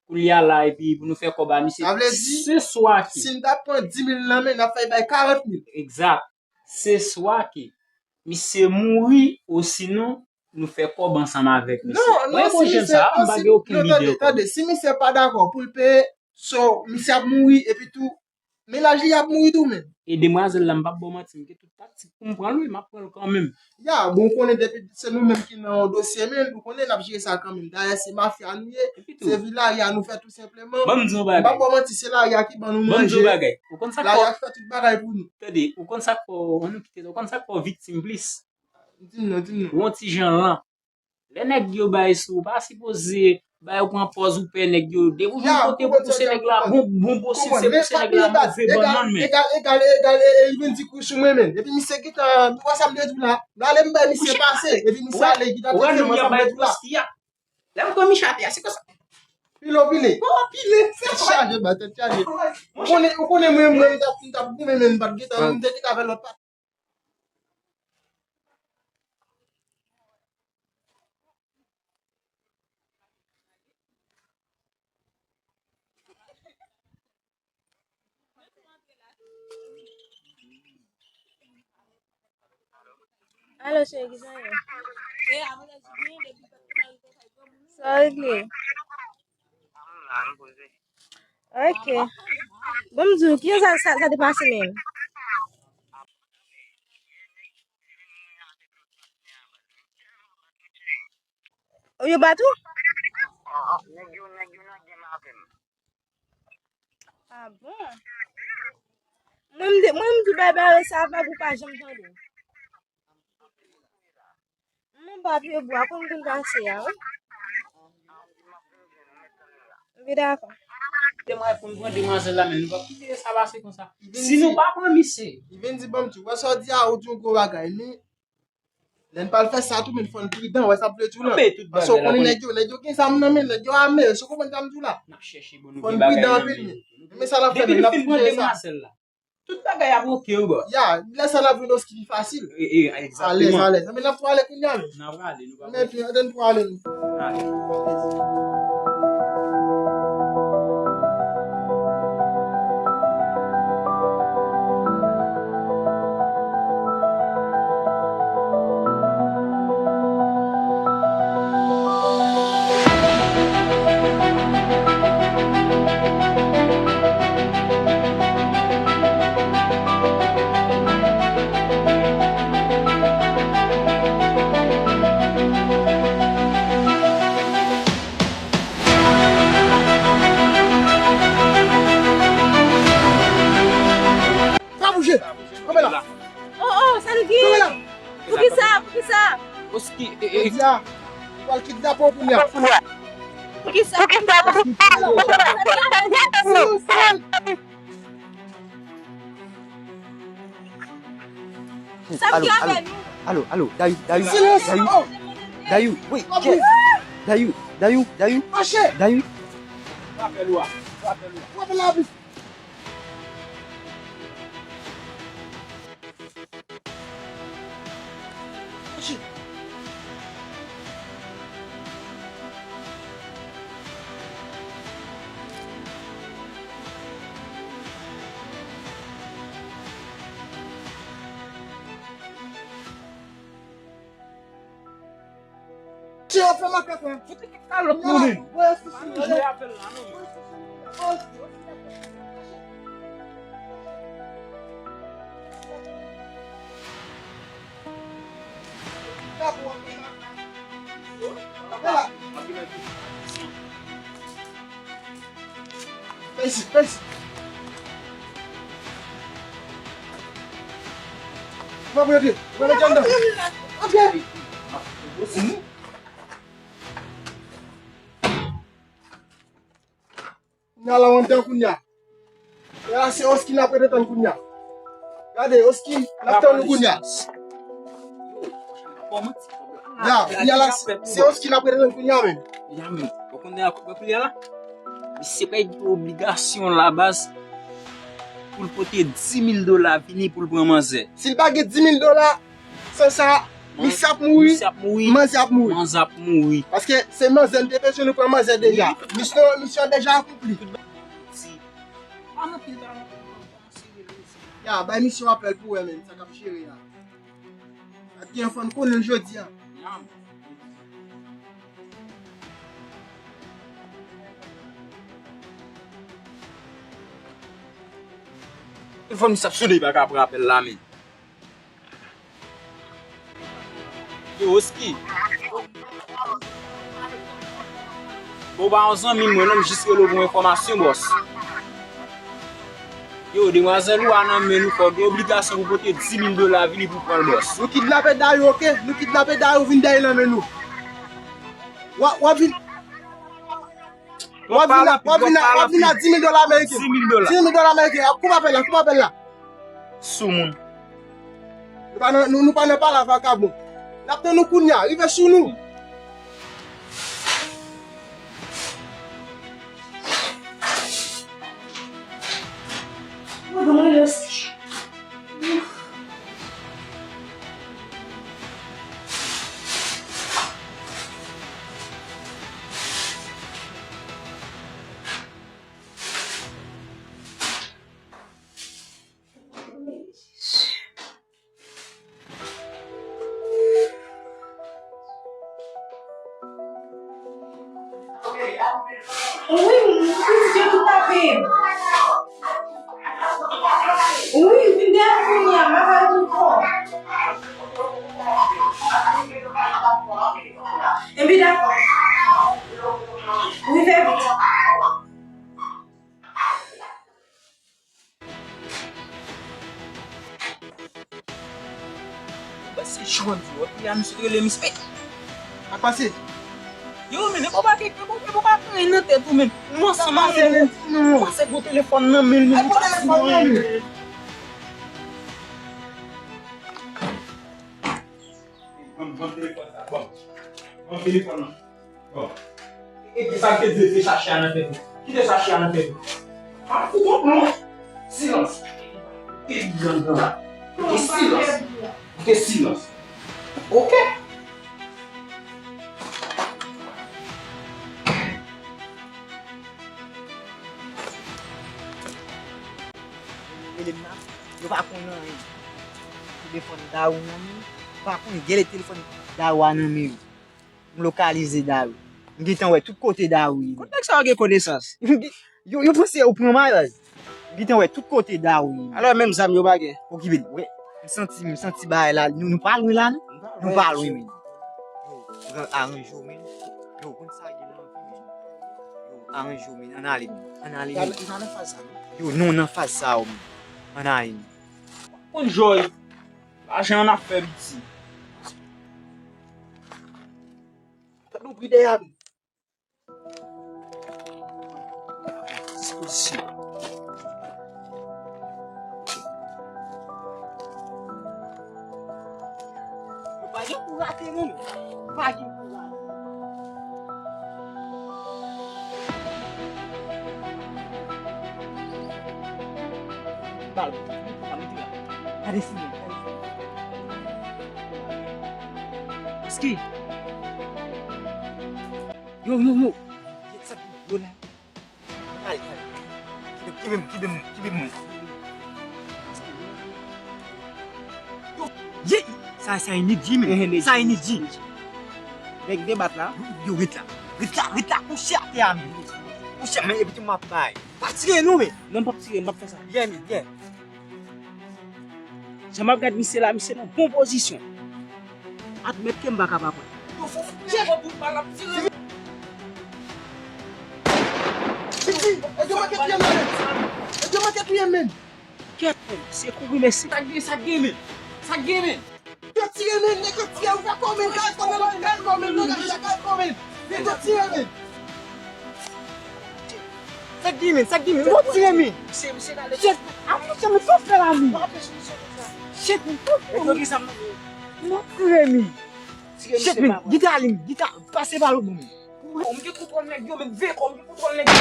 Kounye a la, epi pou nou fè kòb a misye. Sa vle di, se swa ke si n ta pran dis mil nan men, n ap fè bay karant mil. Egzak. Se swa ke misye mouri, osinon, nou fè kòb ansanm avèk misye. Non, non, si misye, non, si, non, tande, tande, si misye pa dakò pou l peye, so, misye ap mouri, epi tou, mennaj li ap mouri tou menm. E demwazèl la, m p ap ba w manti, m gen tout taktik pou m pran l, wi, m ap pran l kanmenm. Ya, bon, ou konnen depi se nou menm ki nan yon dosye, men ou konnen n ap jere sa kanmenm. Dayè, se mafya nou ye, se vi lari a nou fè tou senpleman. Ban m di w yon bagay. M p ap ba w manti, se lari a ki ban nou manje. Ban m di w yon bagay. Ou konn sa k fè, lari a ki fè tout bagay pou nou. Tande, ou konn sa k fè w, ann nou kite sa, ou konn sa k fè w viktim plis. Di m non, di m non. Ou yon ti jan lan. Lè nèg yo bay sou, ou pa sipoze bay, ou pran pòz ou pè nèg yo. Depi w jwenn kote pou pouse nèg la, bon, bon pouse, se pouse nèg la move bannann, men. Egal, egal, egal, e, e, li vin di kou sou mwen, men. Epi misye gentan, ou wè sa m te di w la? M ale m bay misye pase, epi misye ale, li gentan tèt mwen, sa m te di w la. Lè m pran Micha atè a, se konsa. Pile w pile. Bon, pile, se chaje, ba, tèt chaje. Ou konnen, ou konnen mwen, mwen, m t ap, m t ap goumen, men m pa t gentan, m te gentan avè lòt pati. Alo, cheri, ki sa ye? Sa w regle? Ok. Bon, m di w, ki sa, sa, sa te pase menm? Yo bat ou? Nèg yo, nèg yo nan game avè m. Ah bon? Mwen, m di, mwen, m di bay bare sa vag ou pa janm tande. Mwen pa pye bwa, konn konn pase a, wi. Wi, dakò. Demwazèl la, men nou p ap kite sa pase konsa. Si nou pa pran misye. Li vin di, ban m di, wè sa w di a, ou di yon gwo bagay, men lè n pral fè sa tou, men fò n pridan, wè sa m vle di w la. Paske w konnen nèg yo, nèg yo gen zam nan men, nèg yo ame, si w konprann sa m di w la. N ap chèche pou nou gen bagay nan men. Fò n pridan anpil, men. Men sa n ap fè, men n ap fin jere sa. Tout bagay ap oke, wi, bò. Ya, lè sa n ap jwenn Oski pi fasil. E, e, egzakteman. Alèz, alèz. Men n ap tou ale kounye a, men. N ap ale, nou pa. Men pi, ann tou ale, nou. Ale. Pa bouje! Kanpe la! Oh, oh, sa n gen? Kanpe la! Poukisa? Poukisa? Oski, e, e. Jodi a, nou pral kidnape w kounye a. Poukisa? Poukisa? Sa m gen avè nou? Alo, alo, Dayou, Dayou, Dayou, Dayou, wi, Dayou, Dayou, Dayou, Dayou. Mache! Dayou. Frape lwa, frape lwa. Frape lwa plis. Mache! Tye w fè makak la. Fout li kèk kalòt nou menm. Voye sou sou nou. Voye sou sou nou. Voye sou sou nou. Fè isit, fè isit. Ou pa pou antre, ou pa mete anndan. Antre. Kounya la, w anndan kounya. Ya, se Oski n ap rete tann kounya. Gade, Oski, n ap tann ou kounya. Ya, kounya la, se Oski n ap rete tann kounya menm. Ya, men, ou konnen ak kote kounya la? Misye pral gen obligasyon la baz pou l pote dis mil dola vini pou l pran manzè. Si l pa gen dis mil dola, san sa, misye ap mouri, misye ap mouri, manzè ap mouri. Manzè ap mouri. Paske se manzè, nou te bezwen nou pran manzè deja. Wi. Misyon, misyon deja akonpli. Tout bagay. Pa nan pil, pa nan pil, pa nan pil. Ya, bay misye yon apèl pou wè menm sa k ap jere a. Ak gen fò n konnen l jodi a. Ya. Telefòn misye ap sone, li pa ka pran apèl la, men. Yo, Oski. Bon, ou pa yon zanmi mwen, non, m jis rele w pou enfòmasyon, bòs. Yo, demwazèl ou a nan men nou, fò gen obligasyon pou pote dis mil dola vini pou pran l, bòs. Nou kidnape Dayou, oke? Nou kidnape Dayou, vin dèyè nan men nou. W ap, w ap vin, w ap vin, w ap vin, w ap vin ak dis mil dola ameriken. Dis mil dola. Dis mil dola ameriken. Koupe apèl la, koupe apèl la. Soumoun. Nou pa nan, nou, nou pa nan pale a vakabon. N ap tann ou kounya, rive sou nou. Mwen, mwen, mwen, Wi, pitit yo tou tape. Wi, vin dèyè m kounya, m ap al tou fò. Enben dakò. Wi, fè vit. Baz, se jan di w ap rele a, misye rele misye. Sa k pase? Yo, men, e bon pa gen, e bon, e bon pa gen anyen nan tèt ou, men. Nou ansanm avè l, nou. Ou panse gon telefòn nan men l, men. Ay, gon telefòn nan men l. Ban m, ban m telefòn sa, ban m. Ban m telefòn nan. Bon. E, e sa k te di, te chache a nan tèt ou. Kite chache a nan tèt ou. Pa fout yon plon. Silans. Te di anndan la. Te silans. Te silans. Oke. Rele m nan, yo pa konn anyen. Telefòn Dayou nan men yo. Yo pa konn gèlè telefòn Dayou a nan men yo. M lokalize Dayou. M gentan wè tout kote Dayou ye. Kot nèg sa yo gen konesans? Yo, yo panse yo pran malad. M gentan wè tout kote Dayou ye. Alò, menm zam yo pa gen. Okipe l. Wi. M santi, m santi bagay la. Nou, nou pa lwen la, non? Nou pa lwen, men. Yo, pran aranje w, men. Yo, konn sa gen nan vi, men. Yo, aranje w, men. Ann ale, men. Ann ale, men. Li pa nan faz sa, non? Yo, non, nan faz sa, men. Ann ale, men. Konn jòy. Lajan an ap fè piti. Tande yon bri dèyè a, men. Dispozisyon. Nou pa gen pou rate, non, men. Nou pa gen pou rate. Bal, sa mete la. Gade si, gade si. Eski? Yo, yo, yo. Yo la. Kale, kale. Kite m, kite m, kite m, kite m. Yo, ye, sa, sa enèji, men. Sa enèji. Nèg debat la. Yo, ret la. Ret la, ret la, kouche atè a, men. Kouche, men, epi tou m ap bay. Pa tire non, men. Non, m p ap tire, m p ap fè sa. Byen, men, byen. Jan m ap gad misye la, misye nan bon pozisyon. Admèt ke m pa ka pa pran. Yo, fò, fò, fò, bout bal ap tire. Piti, e yo manke touye m, men. E yo manke touye m, men. Kèt, men, se kouri, mesye. Sa k gen, sa k gen, men? Sa k gen, men? Yo tire, men, nèg yo tire, ou fè kò, men, kay kò, men, kay kò, men, nèg yo tire, men. Nèg yo tire, men. Sa k gen, men, sa k gen, men, yo tire, men. Shit, a, monchè, men, sa w fè la, men. Shit, men, sa w fè la, men. Yo tire, men. Shit, men, gita li, gita, pase bal ou bon, men. Veye kò, m gen kontwòl nèg yo, men, veye kò, m gen kontwòl nèg yo.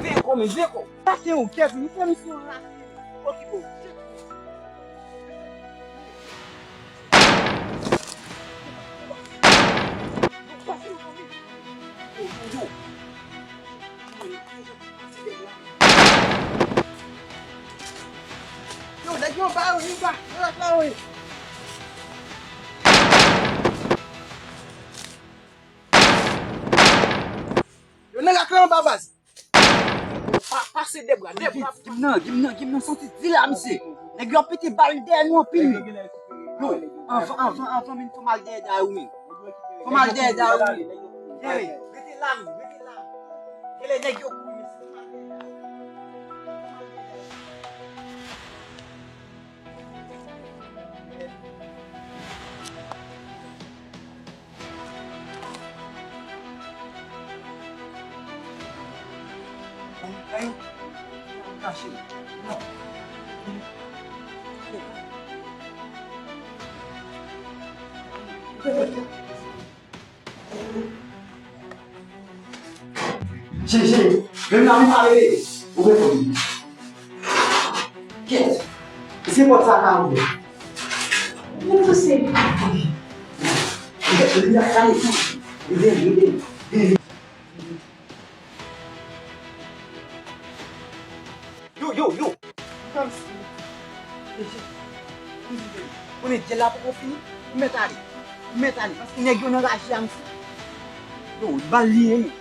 Veye kò, men, veye kò. Pase yon kèt, men, fè misye yon lase, men. Okipe w. Yo, nèg yo ba yo, yo ba yo, yo ba yo. Yo nan rak la anba baz. Pa, pase de bra, de bra. Gim nan, gim nan, gim nan, santi di la, misye. Nèg yo ap pete bal dèyè nou anpil, men. Yo, anvan, anvan, anvan, men, fò m al dèyè Dayou, men. Fò m al dèyè Dayou, men. Hey, rete la, men, rete la. Gele nèg yo kouri, men. Cheri, cheri, menm la m pale de ou reponn. Kèt. E se pòt sa ka ouvè. Vin pouse. Kèt, li ap pale tou. Vin, vin, vin. Yo, yo, yo. Kòmsi. Konnen dyèl la poko fini. Ou mèt ale. Ou mèt ale. Paske nèg yo nan raje a, misye. Yo, bal li ye, men.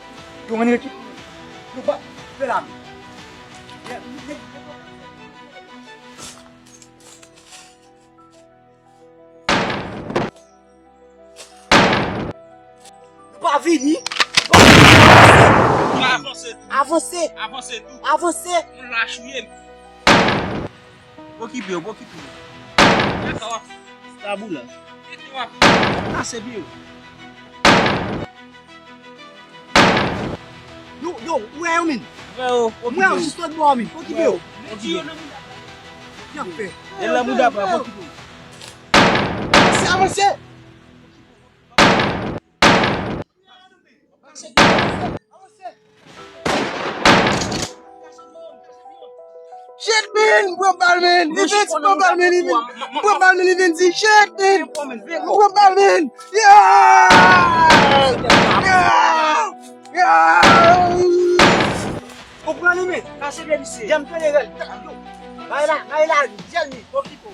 Yo, ann rekipere. Yo, ba, fè la, men. Nou pa vini. Nou pa vini. Nou avanse tou. Avanse. Avanse tou. Avanse. Moun lach ou ye. Okipe yo, okipe yo. Kaka w ap. Tabou la. Kaka w ap. Kase pye yo. Yo, yo, ou wè yo, men? Mwen wè yo, okipe yo. Mwen wè yo jis lòt bò, men. Okipe yo. Okipe yo. Ki ap fè? E nan mouda pa, okipe yo. Avanse, avanse. Shit, man! M pran bal, man! Li vin di, m pran bal, man! Li vin, m pran bal, man! Li vin di, shit, man! M pran bal, man! Yeah! Yeah! Yeah! Ou pran li, men. Kase pye misye. Janm tande rèl. Bay la, bay la, dyèl li. Okipe w.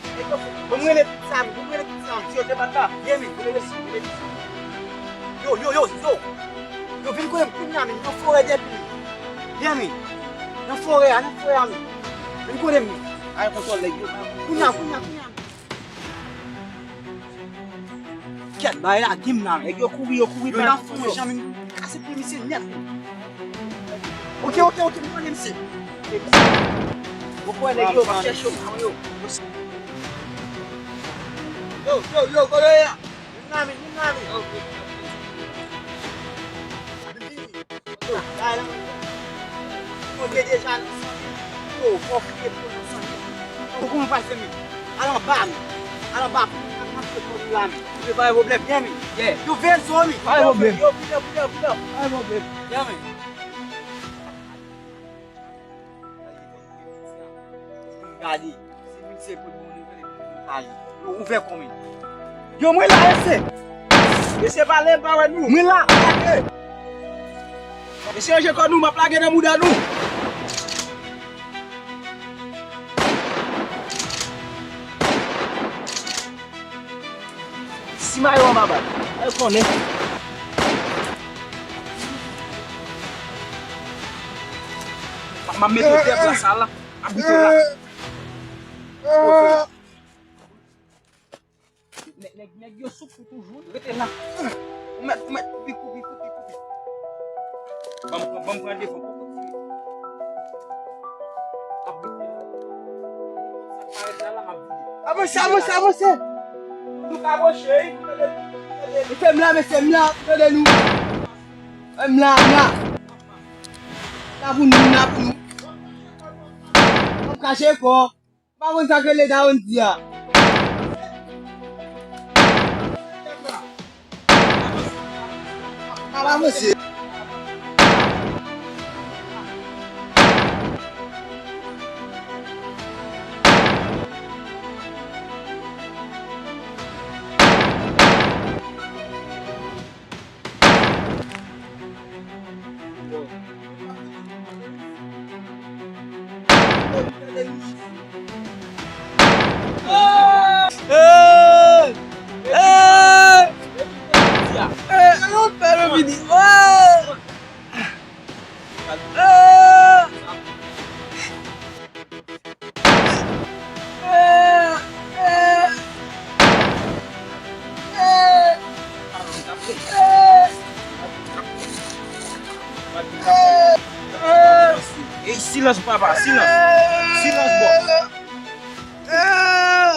Bon, m rele pitit sa, men. Bon, m rele pitit sa, men. Yo, te bat la. Ye, men. Rele pitit, rele pitit. Yo, yo, yo, yo. Yo, vin kote m kounye a, men. Nan forè depi. Ye, men. Nan forè a, nan forè a, men. Vin kote m, men. Ay, kontwòl nèg yo. Kounye a, kounye a, kounye a, men. Kèt, bagay la gim la, men. Nèg yo kouri, yo kouri, yo pa nan fon jan, men. Kase pye misye nèt, men. Oke, oke, oke, m konnen misye. Ou kwè nèg yo pa chèche yo, pa yo. Yo, yo, yo, kote yo ye a? Vin la, men, vin la, men. Yo, bagay la. Mwen te deja nan san mil. Yo, fò fouye pou nan san mil. Yo, kòman pase, men? Al anba, men. Al anba, pou mwen, mwen, mwen, mwen, la, men. Yo, pa gen pwoblèm, byen, men. Yeah. Yo, veye zo, men. Pa gen pwoblèm. Yo, pile, pile, pile. Pa gen pwoblèm. Yeah, men. Gade, se misye pou moun revele pou moun ale. Yo ouvè kò, men. Yo, mwen la, mesye. Mesye, pale, m pa wè nou. Mwen la, gade. Mesye, ranje kò nou, m ap lage nan mouda nou. Si mayo anba bal, al konnen. M ap mete w dèyè plas sa la. Abite w la. Nèg, nèg, nèg yo sou kou toujou, rete la. Ou mèt, ou mèt koupe, koupe, koupe, koupe. Ban m pran, ban m pran devan pou koupe. M ap vide. Sa parèt la, la, m ap vide. Avanse, avanse, avanse. Nou ka pwoche, wi, nou tande, nou tande. Mesye m la, mesye m la, nou tande nou. M la, m la. La pou nou, la pou nou. M ap kache kò. M pa konn sa k rele Dawonndi a. Pa avanse. Ey, silans, papa, silans. Silans, bòs.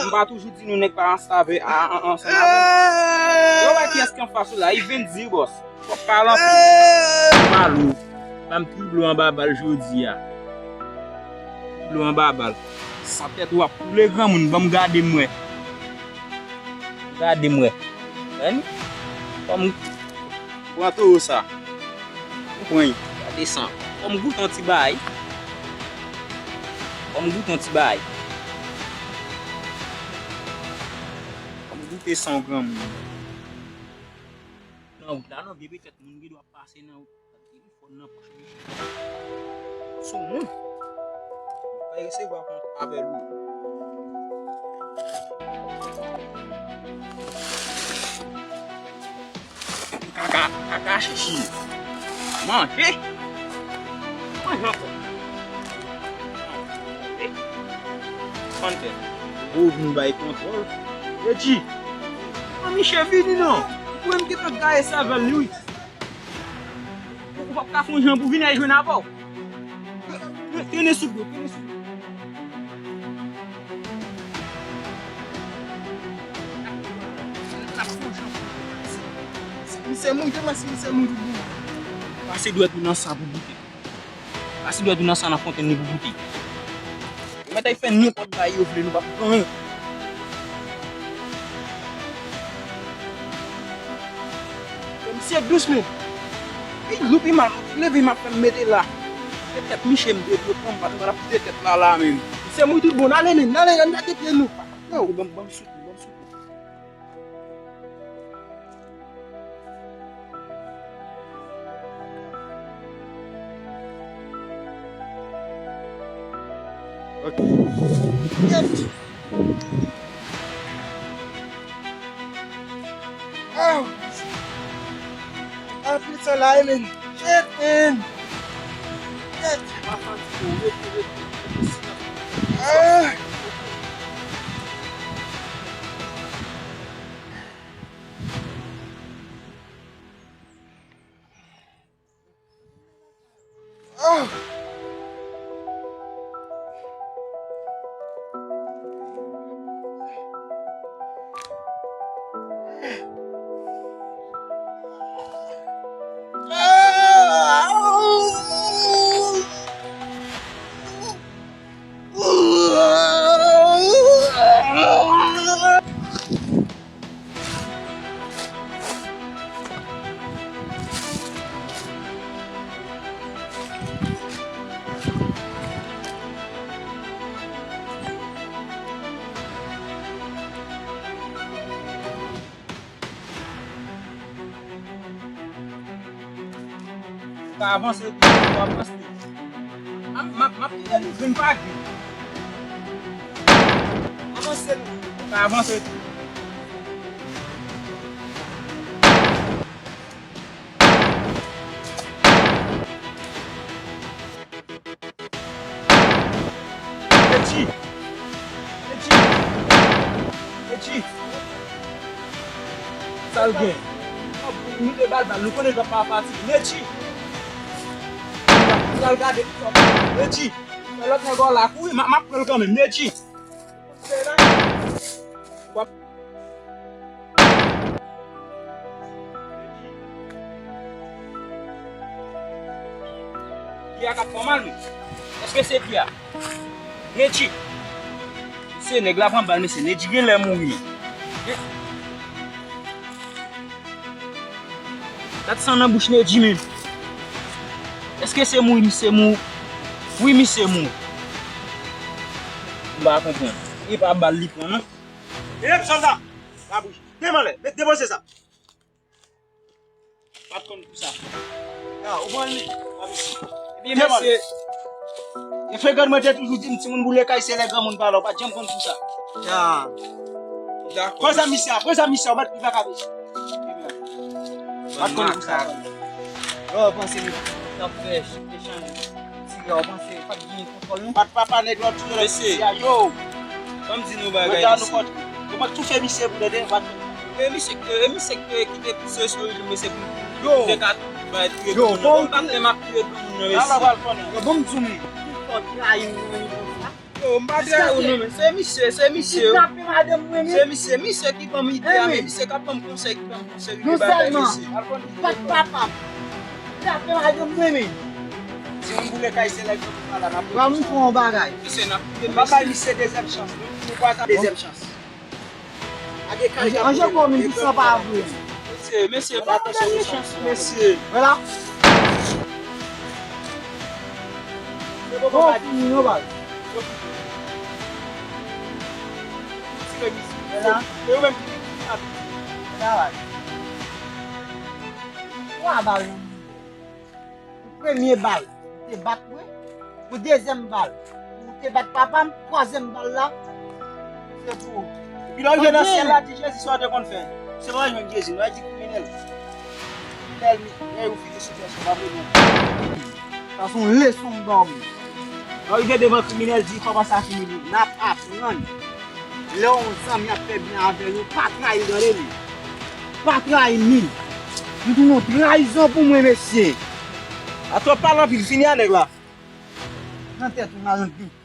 M pa toujou di nou nèg pa ansanm avè, a, an, ansanm avè m. Yo wè kiyès ki anfas ou la, Ivendi, bòs. Fòk pale anpil. Pale ou. Ban m triblo anba bal jodi a. Triblo anba bal. San tèt ou ap koule granmoun, ban m gade m wè. Gade m wè. Wè ni? Kòm pran towo sa. M pran li. Gade san. Kòm goute yon ti bagay. Kòm goute yon ti bagay. Kòm goute san yon granmoun. Nan wout la, non, vye petèt moun gen dwa pase nan wout. Telefòn nan pòch misye. Sou moun. Bay resevwa kont avè l wi. Kaka, kaka chichi. Manje. Manje ankò. Manje. Fann tèt. Gwo vin bay kontwòl. Reggie. An misye vini non. Ou menm ki pa gaye sèvèl li wi. Ou, ou p ap ka fè yon jan pou vin al jwenn avè w. Trennen sou do, trennen sou do. N ap fè yon jan pou misye mouri, tèlman si misye mouri pou ou. Pase dwèt ou nan sa pou goute. Pase dwèt ou nan sa nan fontenn li pou goute. Yo mèt al fè nenpòt bagay yo vle, nou p ap gen anyen. Misye dous menm. Ey, loupi m ap leve, m ap fè m mete la. Se tèt misye m te dwe pran, m pa t ap kite tèt la la menm. Misye mouri tout bon, n ale menm, n ale, n ale pye nou. Yo, ban m, ban m soutni, ban m soutni. Ok. Ah! Ah, plis sa la, men. Shit, man. Shit. Ah! Ah! Ou ka avanse tou, ou ka avanse. M ap, m ap, m ap kite nou vin pa vin. Avanse nou. Ou ka avanse tou. Reggie! Reggie! Reggie! Sa l gen? Nou te ba l bal, nou konnen l p ap pa fatige. Nedji! L al gade ki sa w fè. Nedji! Fè lòt nèg la kouri, m a, m ap pran l kanmenm. Nedji! W ap Pye a k ap fè w mal, men. Èske se pye a? Nedji. Se nèg la pran bal, mesye. Nedji genlè mouri. Gad san nan bouch Nedji, men. Èske se mouri misye mouri? Wi, misye mouri. M pa konprann. E pa bal li pran, non. Ey, sòlda! Labouch. Demen anlè. Met depoze sa. Pa t konn pou sa. Ya, ou pran li. Ebyen, mesye. E frekan mwen te toujou di m, timoun boule kay se lè granmoun pale, ou pa t janm konn pou sa. Ya. Dakò. Pran zam misye a, pran zam misye a, ou mèt li pa ka pèse. Pa t konn pou sa. Yo, panse li t ap fè echanj. Ti yo, panse pa t gen kontwòl, non? Bat papa nèg la, tout lè mesye. Yo. Ban m di nou bagay, mesye. Yo, mwen tou fè misye pou tande, bat. E misye, e misye ki te pouse sou li, mesye, pou yo. Yo, bon, m pa t menm ap tire granmoun nan, mesye. Ala pral konnen. Yo, bon, m di w, men. Yo, m pa trayi w, non, men. Se misye, se misye. Kidnape madanm mwen, men. Se misye, misye ki ban m ide a, men misye k ap ban m konsèy, ki ban m konsèy de bagay, mesye. Bat papa m. Kidnape madanm mwen, men. Si nou boule kay se lè k pral la, n ap. Ba m fè yon bagay. Misye, n ap touye misye. Bagay misye dezyèm chans. Nou, nou pa sa dezyèm chans. Anje, anje komin ki san pa vre. Mesye, mesye, pa pran chans, mesye. Vwala. Bon, fini, non, baz. Vwala. Vwala. Twa bal. Pou premye bal, ou te bat mwen. Pou dezyèm bal, ou te bat papa m. Twazyèm bal la, se pou ou. Epi lè w rive nan syèl la, di Jezi sa w te konn fè. Se pa jwenn Jezi, nou al di kriminèl. Kriminèl, men ou fini sitiyasyon, pa vre non. Sa se yon leson m ba w. Lè w rive devan kriminèl, di kòman sa fini li. N ap aprann. Lè yon zanmi ap fè byen avè nou, pa trayi l, tande byen. Pa trayi m, wi. Nou tou yon trayizon pou mwen, mesye. Atò pale anpil, fini a nèg la. Nan tèt ou, malandren.